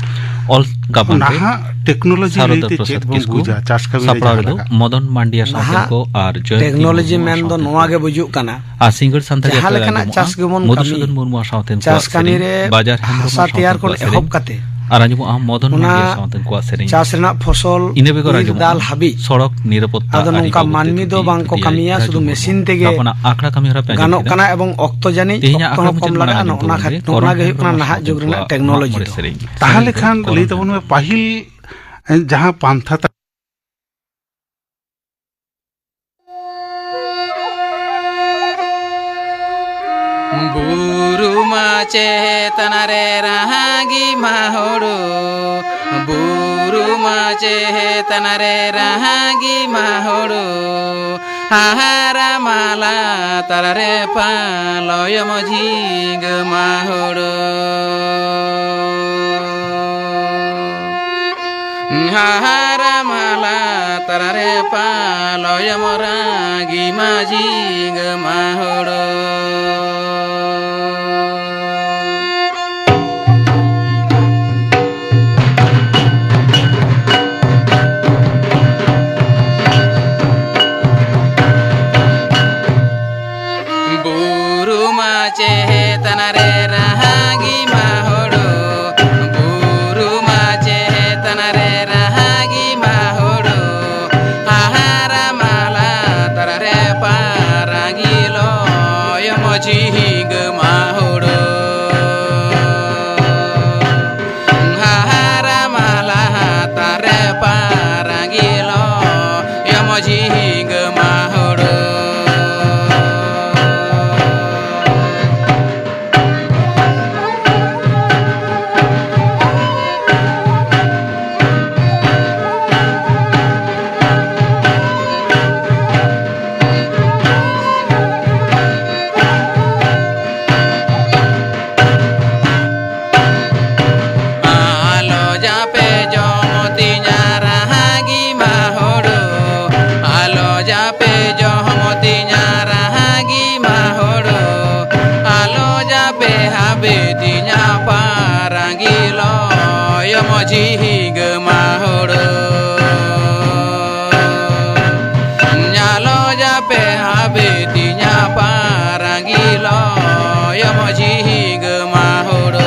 ᱚᱞ ᱜᱟᱵᱟᱱ ᱨᱮ ᱱᱟᱦᱟᱜ ᱴᱮᱠᱱᱳᱞᱚᱡᱤ ᱥᱟᱨᱚᱫᱟ ᱞᱟᱹᱭᱛᱮ ᱪᱮᱫ ᱯᱨᱚᱥᱟᱫᱽ ᱵᱚᱱ ᱠᱤᱥᱠᱩ, ᱵᱩᱡᱟ? ᱪᱟᱥ ᱠᱟᱹᱢᱤ ᱨᱮ ᱥᱟᱯᱲᱟᱣ ᱡᱟᱦᱟᱸ ᱨᱮᱫᱚ ᱞᱟᱜᱟᱜ᱾ ᱢᱚᱫᱚᱱ ᱢᱟᱱᱰᱤᱭᱟ ᱥᱟᱶᱛᱮᱱ ᱱᱟᱦᱟᱜ ᱠᱚ ᱟᱨ ᱡᱚᱭᱚᱱᱛᱤ ᱴᱮᱠᱱᱳᱞᱚᱡᱤ ᱢᱩᱨᱢᱩ ᱢᱮᱱ ᱫᱚ ᱥᱟᱶᱛᱮᱱ ᱱᱚᱣᱟ ᱠᱚ ᱜᱮ ᱵᱩᱡᱩᱜ ᱠᱟᱱᱟ᱾ ᱟᱨ ᱥᱤᱸᱜᱟᱹᱲ ᱥᱟᱱᱛᱟᱲᱤ ᱡᱟᱦᱟᱸ ᱟᱠᱷᱲᱟ ᱨᱮ ᱞᱮᱠᱟᱱᱟᱜ ᱟᱸᱡᱚᱢᱚᱜᱼᱟ ᱪᱟᱥ ᱜᱮᱵᱚᱱ ᱢᱚᱫᱷᱩᱥᱩᱫᱚᱱ ᱠᱟᱹᱢᱤ, ᱢᱩᱨᱢᱩ ᱥᱟᱶᱛᱮᱱ ᱪᱟᱥ ᱠᱚᱣᱟᱜ ᱠᱟᱹᱢᱤ ᱥᱮᱨᱮᱧ, ᱨᱮ ᱵᱟᱡᱟᱨ ᱦᱮᱢᱵᱨᱚᱢ ᱦᱟᱥᱟ ᱥᱟᱶᱛᱮᱱ ᱛᱮᱭᱟᱨ ᱠᱷᱚᱱ ᱠᱚᱣᱟᱜ ᱥᱮᱨᱮᱧ, ᱮᱦᱚᱵ ᱠᱟᱛᱮ ᱟᱨ ᱟᱸᱡᱚᱢᱚᱜᱼᱟ ᱢᱚᱫᱚᱱ ᱚᱱᱟ ᱢᱟᱱᱰᱤᱭᱟ ᱥᱟᱶᱛᱮᱱ ᱠᱚᱣᱟᱜ ᱥᱮᱨᱮᱧ᱾ ᱪᱟᱥ ᱨᱮᱱᱟᱜ ᱯᱷᱚᱥᱚᱞ ᱤᱱᱟᱹ ᱵᱮᱜᱚᱨ ᱤᱨ ᱟᱸᱡᱚᱢᱚᱜᱼᱟ ᱫᱟᱞ ᱦᱟᱹᱵᱤᱡ ᱥᱚᱲᱚᱠ ᱱᱤᱨᱟᱯᱚᱛᱟ ᱟᱫᱚ ᱟᱹᱨᱤ ᱱᱚᱝᱠᱟ ᱵᱟᱵᱚᱛ ᱢᱟᱹᱱᱢᱤ ᱛᱮ ᱫᱚ ᱫᱩᱭ ᱵᱟᱝ ᱠᱚ ᱛᱤᱨᱤᱭᱟᱹ ᱠᱟᱹᱢᱤᱭᱟ, ᱨᱟᱡᱩ ᱥᱩᱫᱷᱩ ᱢᱩᱨᱢᱩ᱾ ᱢᱮᱥᱤᱱ ᱛᱮᱜᱮ ᱜᱟᱯᱟᱱᱟᱜ ᱟᱠᱷᱲᱟ ᱠᱟᱹᱢᱤᱦᱚᱨᱟ ᱯᱮ ᱟᱸᱡᱚᱢ ᱜᱟᱱᱚᱜ ᱠᱮᱫᱟ᱾ ᱠᱟᱱᱟ ᱮᱵᱚᱝ ᱚᱠᱛᱚ ᱡᱟᱹᱱᱤᱡ ᱛᱮᱦᱮᱧᱟᱜ ᱚᱠᱛᱚ ᱟᱠᱷᱲᱟ ᱦᱚᱸ ᱢᱩᱪᱟᱹᱫ ᱠᱚᱢ ᱢᱟᱲᱟᱝ ᱞᱟᱜᱟᱜᱼᱟ᱾ ᱟᱸᱡᱚᱢ ᱱᱚᱜᱼᱚ ᱱᱟ ᱠᱚᱣᱟ ᱠᱷᱟᱹᱛᱤᱨ ᱠᱚᱨᱚᱱ ᱱᱚᱣᱟ ᱜᱮ ᱦᱩᱭᱩᱜ ᱠᱟᱱᱟ ᱦᱮᱢᱵᱨᱚᱢ ᱱᱟᱦᱟᱜ ᱡᱩᱜᱽ ᱨᱮᱱᱟᱜ ᱥᱟᱶᱛᱮᱱ ᱠᱚᱣᱟᱜ ᱢᱟᱜ ᱢᱚᱬᱮ ᱴᱮᱠᱱᱳᱞᱚᱡᱤ ᱫᱚ᱾ ᱥᱮᱨᱮᱧ᱾ ᱛᱟᱦᱞᱮ ᱠᱷᱟᱱ ᱠᱚᱨᱚᱱ ᱞᱟᱹᱭ ᱛᱟᱵᱚᱱ ᱢᱮ, ᱦᱮᱢᱵᱨᱚᱢ᱾ ᱯᱟᱹᱦᱤᱞ ᱡᱟᱦᱟᱸ ᱯᱟᱱᱛᱷᱟ ᱛᱟ- ᱵᱩᱨᱩ ᱢᱟ ᱪᱮᱛᱟᱱ ᱨᱮ ᱨᱟᱦᱟᱜᱤ ᱢᱟ ᱦᱩᱲᱩ, ᱵᱩᱨᱩ ᱢᱟ ᱪᱮᱛᱟᱱ ᱨᱮ ᱨᱟᱦᱟᱜᱤ ᱢᱟ ᱦᱩᱲᱩ, ᱦᱟᱦᱟᱨᱟ ᱢᱟᱞᱟ ᱛᱟᱞᱟ ᱨᱮ ᱯᱟᱞᱚᱭᱚᱢ ᱡᱷᱤᱸᱜᱟᱹ ᱢᱟ ᱦᱩᱲᱩ᱾ ᱦᱟᱦᱟᱨᱟ ᱢᱟᱞᱟ ᱛᱟᱨᱟᱨᱮ ᱯᱟᱞᱚᱭᱚᱢ ᱨᱟᱜᱤ ᱢᱟᱹᱡᱷᱤ ᱜᱟᱹᱢᱟ ᱦᱳᱲᱳ᱾ ᱵᱩᱨᱩ ᱢᱟ ᱪᱮᱛᱟᱱ ᱨᱮ ᱨᱟᱦᱟ ᱜᱤ ᱢᱟ ᱦᱳᱲᱳ, ᱵᱩᱨᱩ ᱢᱟ ᱪᱮᱛᱟᱱ ᱨᱮ ᱨᱟᱦᱟ ᱜᱤ ᱢᱟ ᱦᱳᱲᱳ, ᱦᱟᱦᱟᱨᱟ ᱢᱟᱞᱟ ᱛᱟᱨ ᱨᱮ ᱯᱟᱨᱟᱜᱤ ᱞᱚᱭᱚᱢ ᱡᱷᱤᱸᱜᱟᱹ ᱢᱟ ᱦᱳᱲᱳ᱾ ᱦᱟᱦᱟᱨᱟ ᱢᱟᱞᱟ ᱦᱟᱛᱟᱨ ᱨᱮ ᱯᱟᱨᱟᱜᱤ ᱞᱚᱭᱚᱢ ᱡᱷᱤᱸᱜᱟᱹ ᱢᱟ ᱦᱳᱲᱳ᱾ ᱟᱞᱚ ᱡᱟᱯᱮ ᱡᱚᱢ ᱛᱤᱧᱟ ᱨᱟᱦᱟ ᱜᱤ ᱢᱟ ᱦᱳᱲᱳ, ᱟᱞᱚ ᱡᱟᱯᱮ ᱡᱚᱢ ᱛᱤᱧᱟ ᱨᱟᱦᱟ ᱜᱤ ᱢᱟ ᱦᱳᱲᱳ, ᱟᱞᱚ ᱡᱟᱯᱮ ᱦᱟᱵᱮ ᱛᱤᱧᱟ ᱯᱟᱨᱟᱜᱤ ᱞᱚᱭᱚᱢ ᱡᱷᱤᱸᱜᱟᱹ ᱢᱟ ᱦᱳᱲᱳ᱾ ᱧᱟᱞᱚ ᱡᱟᱯᱮ ᱦᱟᱵᱮ ᱛᱤᱧᱟ ᱯᱟᱨᱟᱜᱤ ᱞᱚᱭᱚᱢ ᱡᱷᱤᱸᱜᱟᱹ ᱢᱟ ᱦᱳᱲᱳ᱾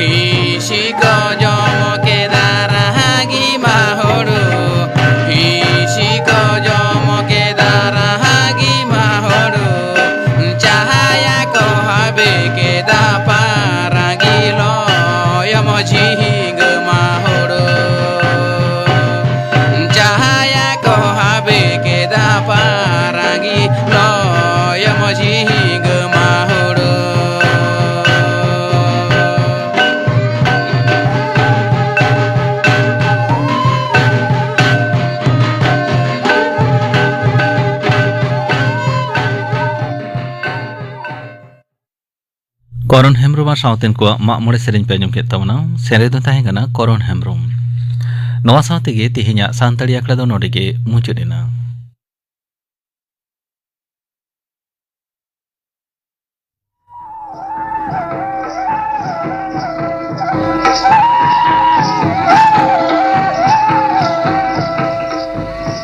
ᱦᱤᱸᱥᱤ ᱠᱚ ᱡᱚᱢ ᱠᱮᱫᱟ ᱨᱟᱦᱟ ᱜᱤ ᱢᱟ ᱦᱳᱲᱳ, ᱦᱤᱸᱥᱤ ᱠᱚ ᱡᱚᱢ ᱠᱮᱫᱟ ᱨᱟᱦᱟ ᱜᱤ ᱢᱟ ᱦᱳᱲᱳ, ᱪᱟᱦᱟᱭᱟ ᱠᱚ ᱦᱟᱵᱮ ᱠᱮᱫᱟ ᱯᱟᱨᱟᱜᱤ ᱞᱚᱭᱚᱢ ᱡᱷᱤᱸᱜᱟᱹ ᱢᱟ ᱦᱳᱲᱳ᱾ ᱡᱟᱦᱟᱸᱭᱟ ᱠᱚ ᱦᱟᱵᱮ ᱠᱮᱫᱟ ᱯᱟᱨᱟᱜᱤ ᱞᱚᱭᱚᱢ ᱡᱷᱤᱸᱜᱟᱹ ᱢᱟ ᱦᱳᱲᱳ᱾ ᱠᱚᱨᱚᱱ ᱦᱮᱢᱵᱽᱨᱚᱢ ᱟᱨ ᱥᱟᱶᱛᱮᱱ ᱠᱚᱣᱟᱜ ᱢᱟᱜ ᱢᱚᱬᱮ ᱥᱮᱨᱮᱧ ᱯᱮ ᱟᱸᱡᱚᱢ ᱠᱮᱫ ᱛᱟᱵᱚᱱᱟ᱾ ᱥᱮᱨᱮᱧ ᱫᱚ ᱛᱟᱦᱮᱸ ᱠᱟᱱᱟ ᱠᱚᱨᱚᱱ ᱦᱮᱢᱵᱽᱨᱚᱢ᱾ ᱱᱚᱣᱟ ᱥᱟᱶ ᱛᱮᱜᱮ ᱛᱮᱦᱮᱧᱟᱜ ᱥᱟᱱᱛᱟᱲᱤ ᱟᱠᱷᱲᱟ ᱫᱚ ᱱᱚᱰᱮ ᱜᱮ ᱢᱩᱪᱟᱹᱫ ᱮᱱᱟ᱾